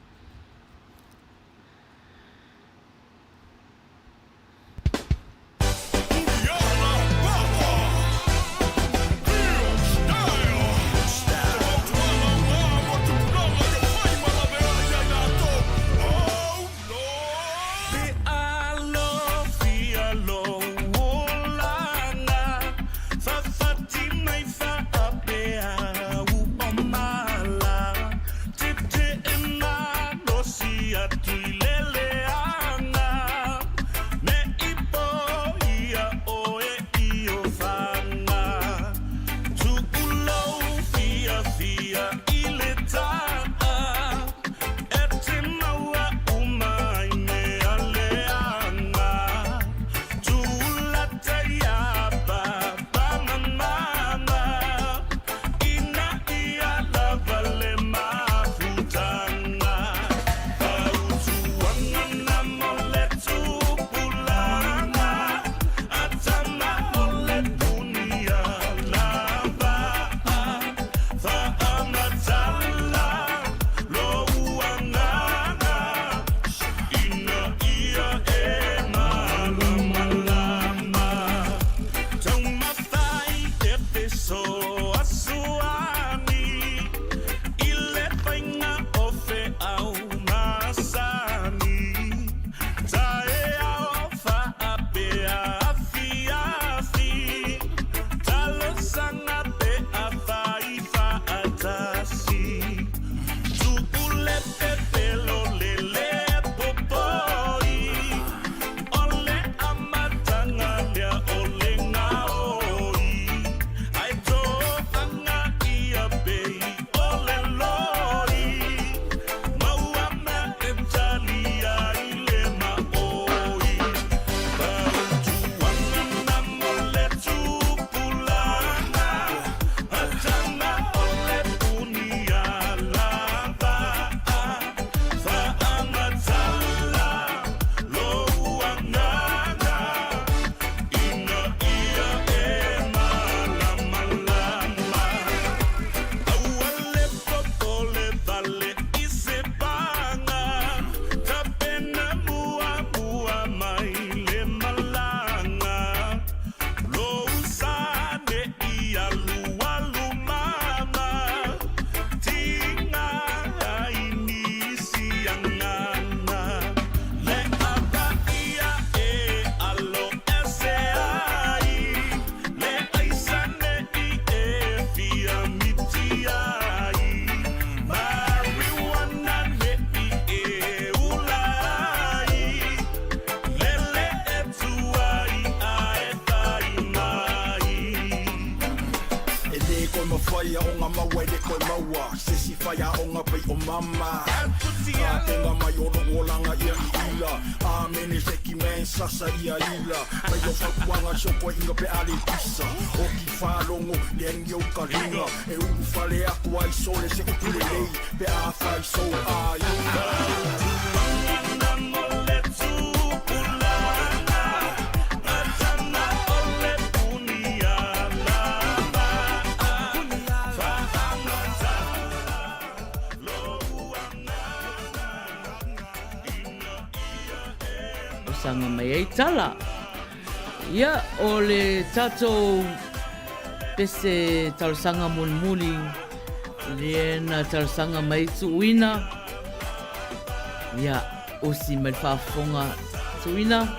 Saga mai ai tala. Ia, o le tatou pese talosaga mulimuli lea na talosaga mai Tuuina. Ia, osi mai le faafofoga Tuuina.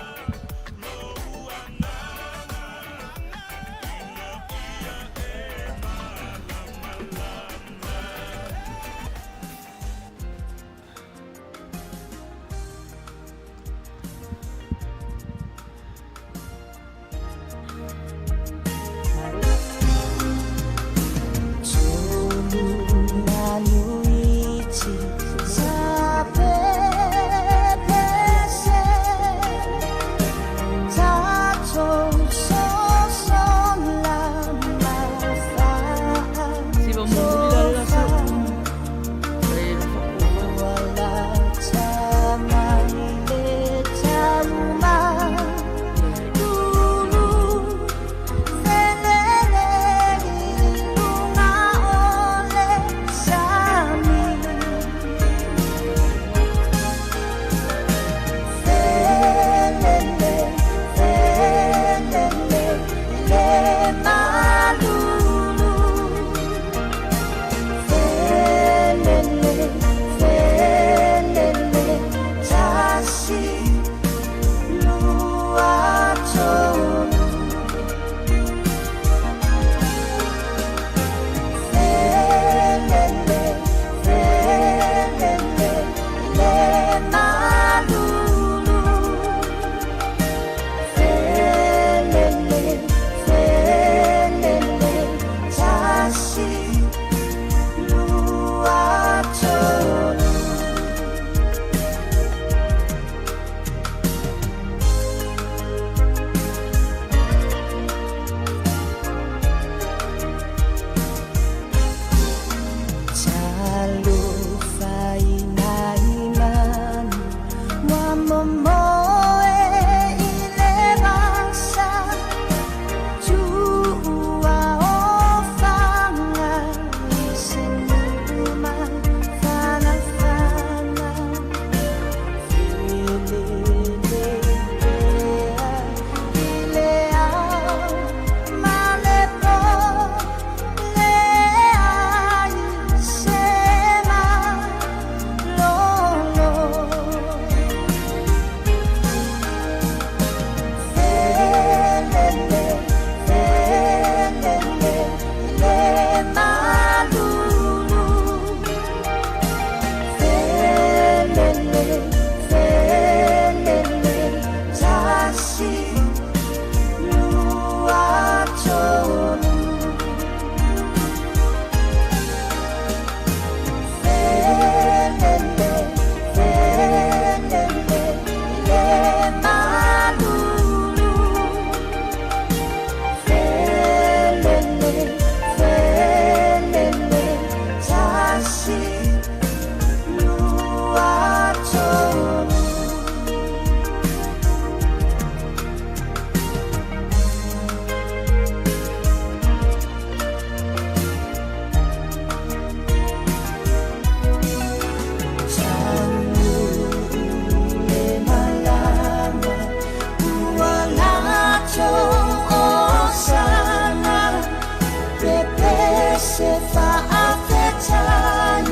se faafetai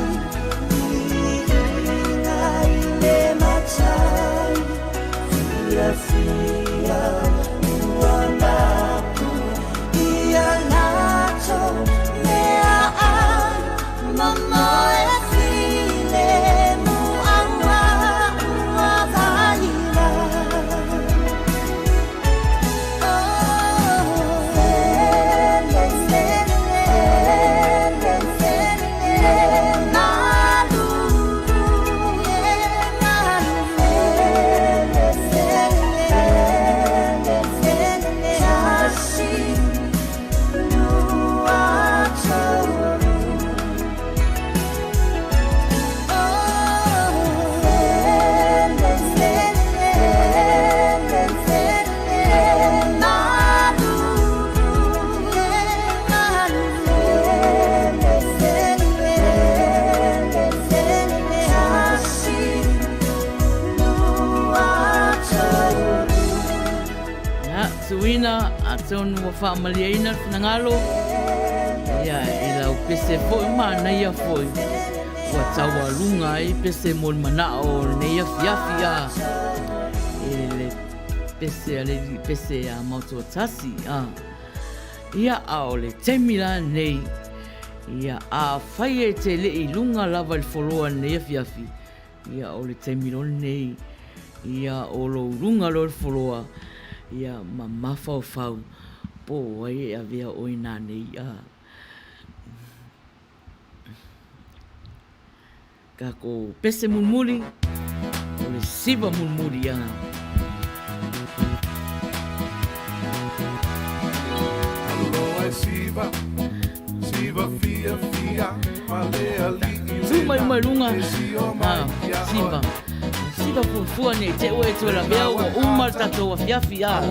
Viiga i le Matai Fiafia ua mapu Ia latou meaai Momoe filemu Aua ua vaila Ia, Suina, atonu ua faamalieina le finagalo, ia, i lau pese foi manaia foi, ua taualuga ai pese mo le manao o lenei afiafi a e le pese a le pese a Mautuatasi a. Ia, a o le taimi la lenei, ia, afai e te le i luga lava i le foloa i lenei afiafi, ia, o le taimi loa lenei, ia, o lou luga loa i le foloa, ia, ma mafaufau po o ai e avea oe nanei a. Takou pese mulimuli, o le siva mulimuli a. Tu mai mai lunga, a, siva. Siva fuafua nei te ua e toe lavea ua uma le tatou afiafi a.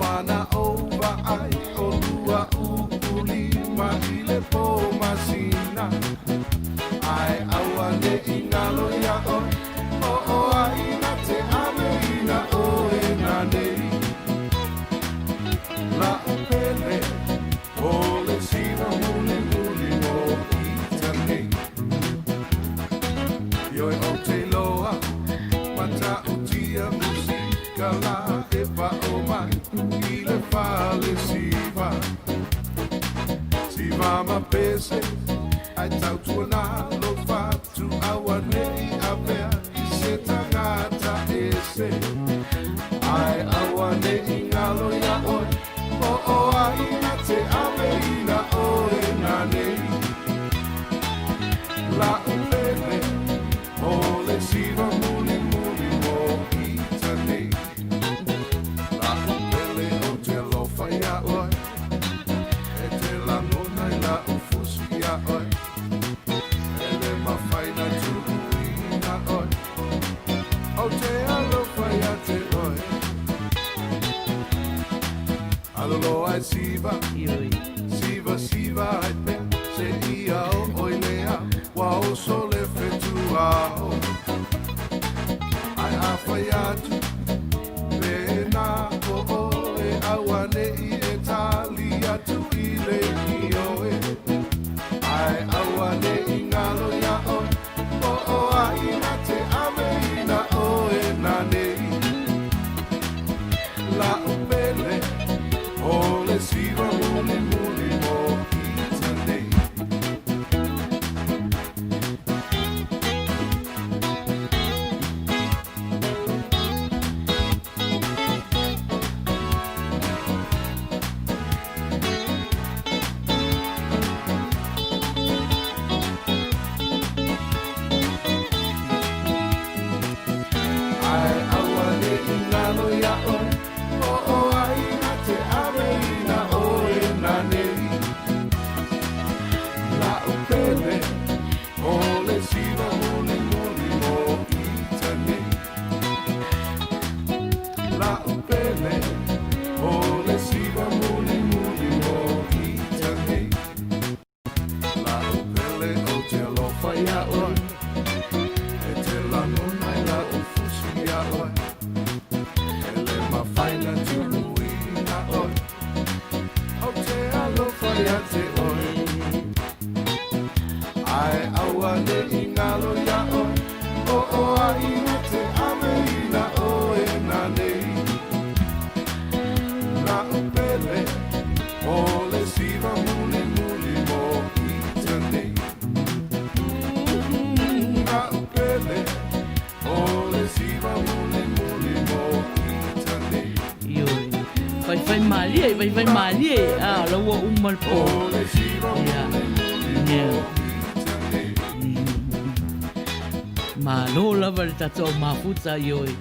vaivai malie, a, la ua uma le po. Ia, ia. Malo lava le tatou au mafuta, ioe.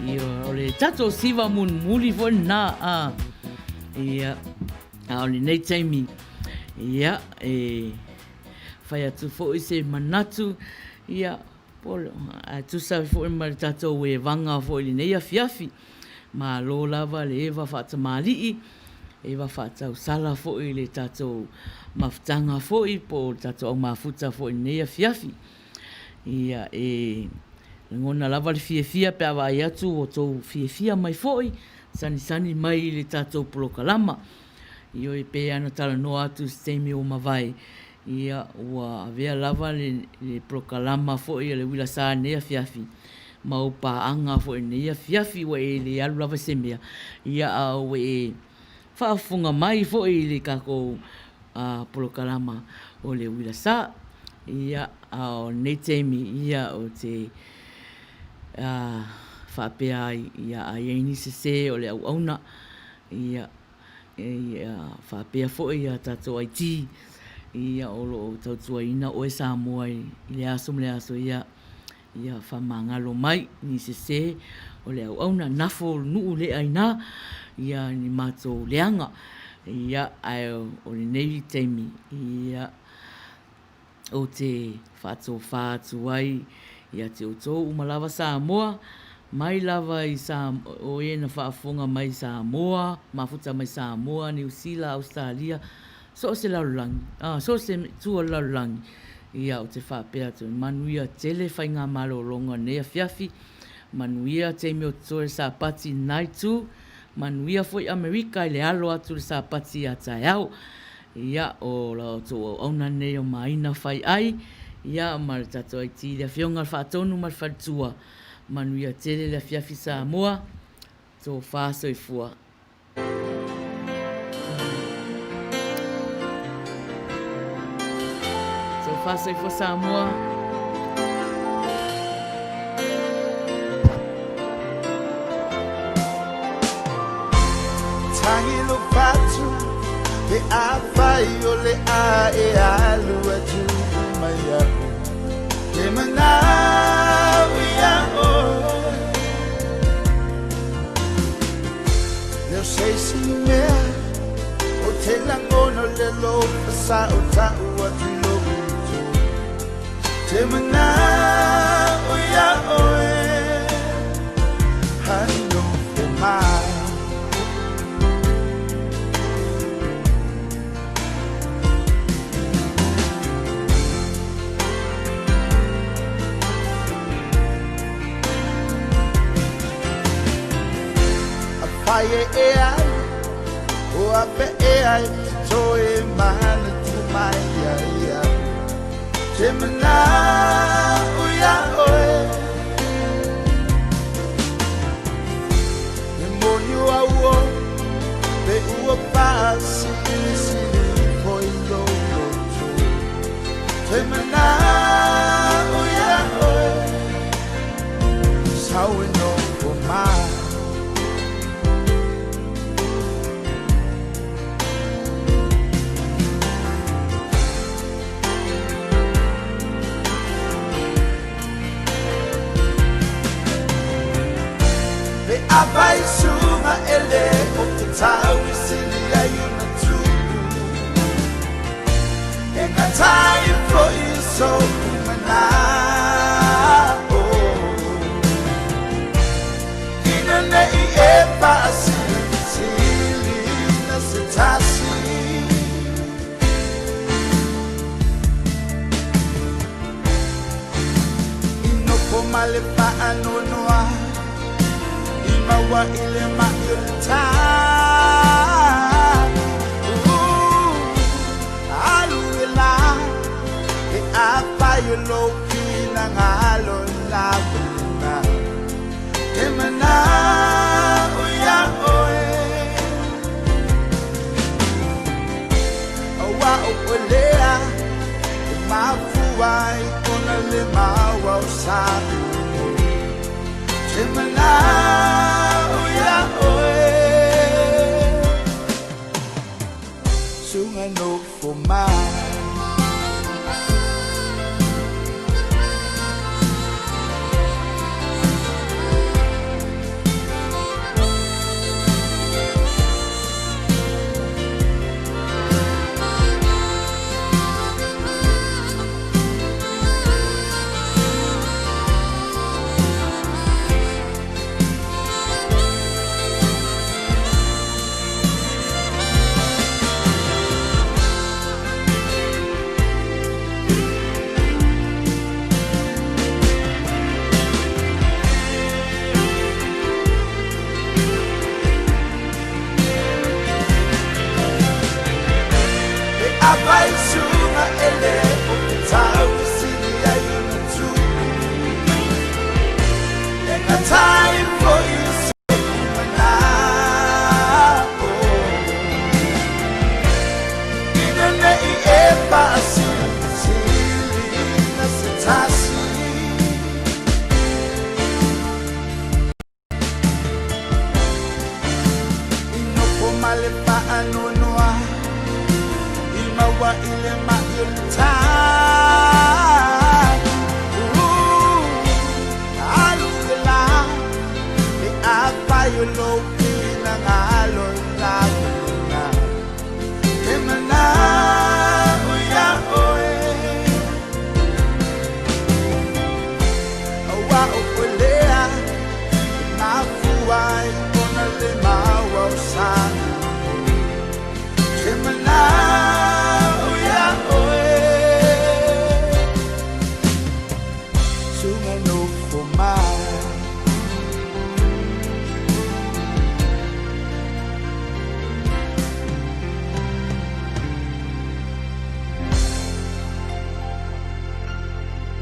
Ioe, o le tatou siva mulimuli foi lena, a. Ia, a o lenei taimi, ia, e fai atu foi se manatu, ia, Ae tusa ai foi ma le tatou evaga foi i lenei afiafi. Malo lava le eva faatamalii, eva faatausala foi i le tatou mafutaga foi po o le tatou aumafuta foi i lenei afiafi. Ia, e lagona lava le fiafia pe a vaai atu ua outou fiafia mai foi, sanisani mai i le tatou polokalama. Ioe, pei lava ona talanoa atu i se taimi ua mavae, Ia, ua avea lava le polokalama foi a le uila sa i lenei afiafi, ma ou paaga foi i lenei afiafi, ua e le alu lava i se mea, ia, a ua e faafofoga mai foi i le tatou polokalama o le uila sa. Ia, a o lenei taimi, ia, ou te faapea ai, ia, a i ai ni sese o le auauna, ia, Ia faapea foi a tatou IT, ia o lo o tautuaina oe Samoa i le aso ma le aso, ia ia faamagalo mai ni sese o le auauna, nafo nuu le aina, ia ni matou leaga. Ia ae o lenei taimi, ia Ou te faatofa atu ai ia te outou uma lava Samoa, mai lava i o e na faafofoga mai i Samoa, mafuta mai Samoa, Niu Sila, Ausetalia, so o se lalolagi, so o se itu o le lalolagi, ia ou te faapea atu, manuia tele faigamalologa o lenei afiafi, manuia taimi o totoe le Sapati i lena itu, manuia foi Amerika i le alo atu i le Sapati ia taeao. Ia, o la outou auauna lenei o Maina Fai Ai, ia, ma le tatou IT i le Afioga i le Faatonu ma le Faletua. Manuia tele le afiafi Samoa, tofa soifua. Tofa soifua Samoa. Pe afai o le a e alu atu mai iaʻu Ke manao ia oe Leo se isi mea o te lagona le alofa sa o taʻu atu i lou uto Te manao ia oe Hanofo mai. Afai e e alu o ape e ai te toe manatu mai ia iaʻu Te manao ia oe E moni o au o pe ua faasilisili ifo i lou loto Te manao ia oe Sau e nofo mai. Pe afai suga e le o te tau i sili ai ona tupu E ngatai foi soku manao Ina nei e faasilisili na se tasi I nofo ma le faanoanoa I maua i le maʻi o le tā Alu e la He afai o lou finagalo lava lena Te manao ia oe Aua o oe lea e mafua ai ona le maua o sa Te manao ia oe. luga nofo mai. E ava i suga e le o ke tau sili ai ona tu. E gata ai foi se manao. Ina nei e faasilisili na se tasi. I nofo ma le faanoanoa, i maua i le ma'i o le tau.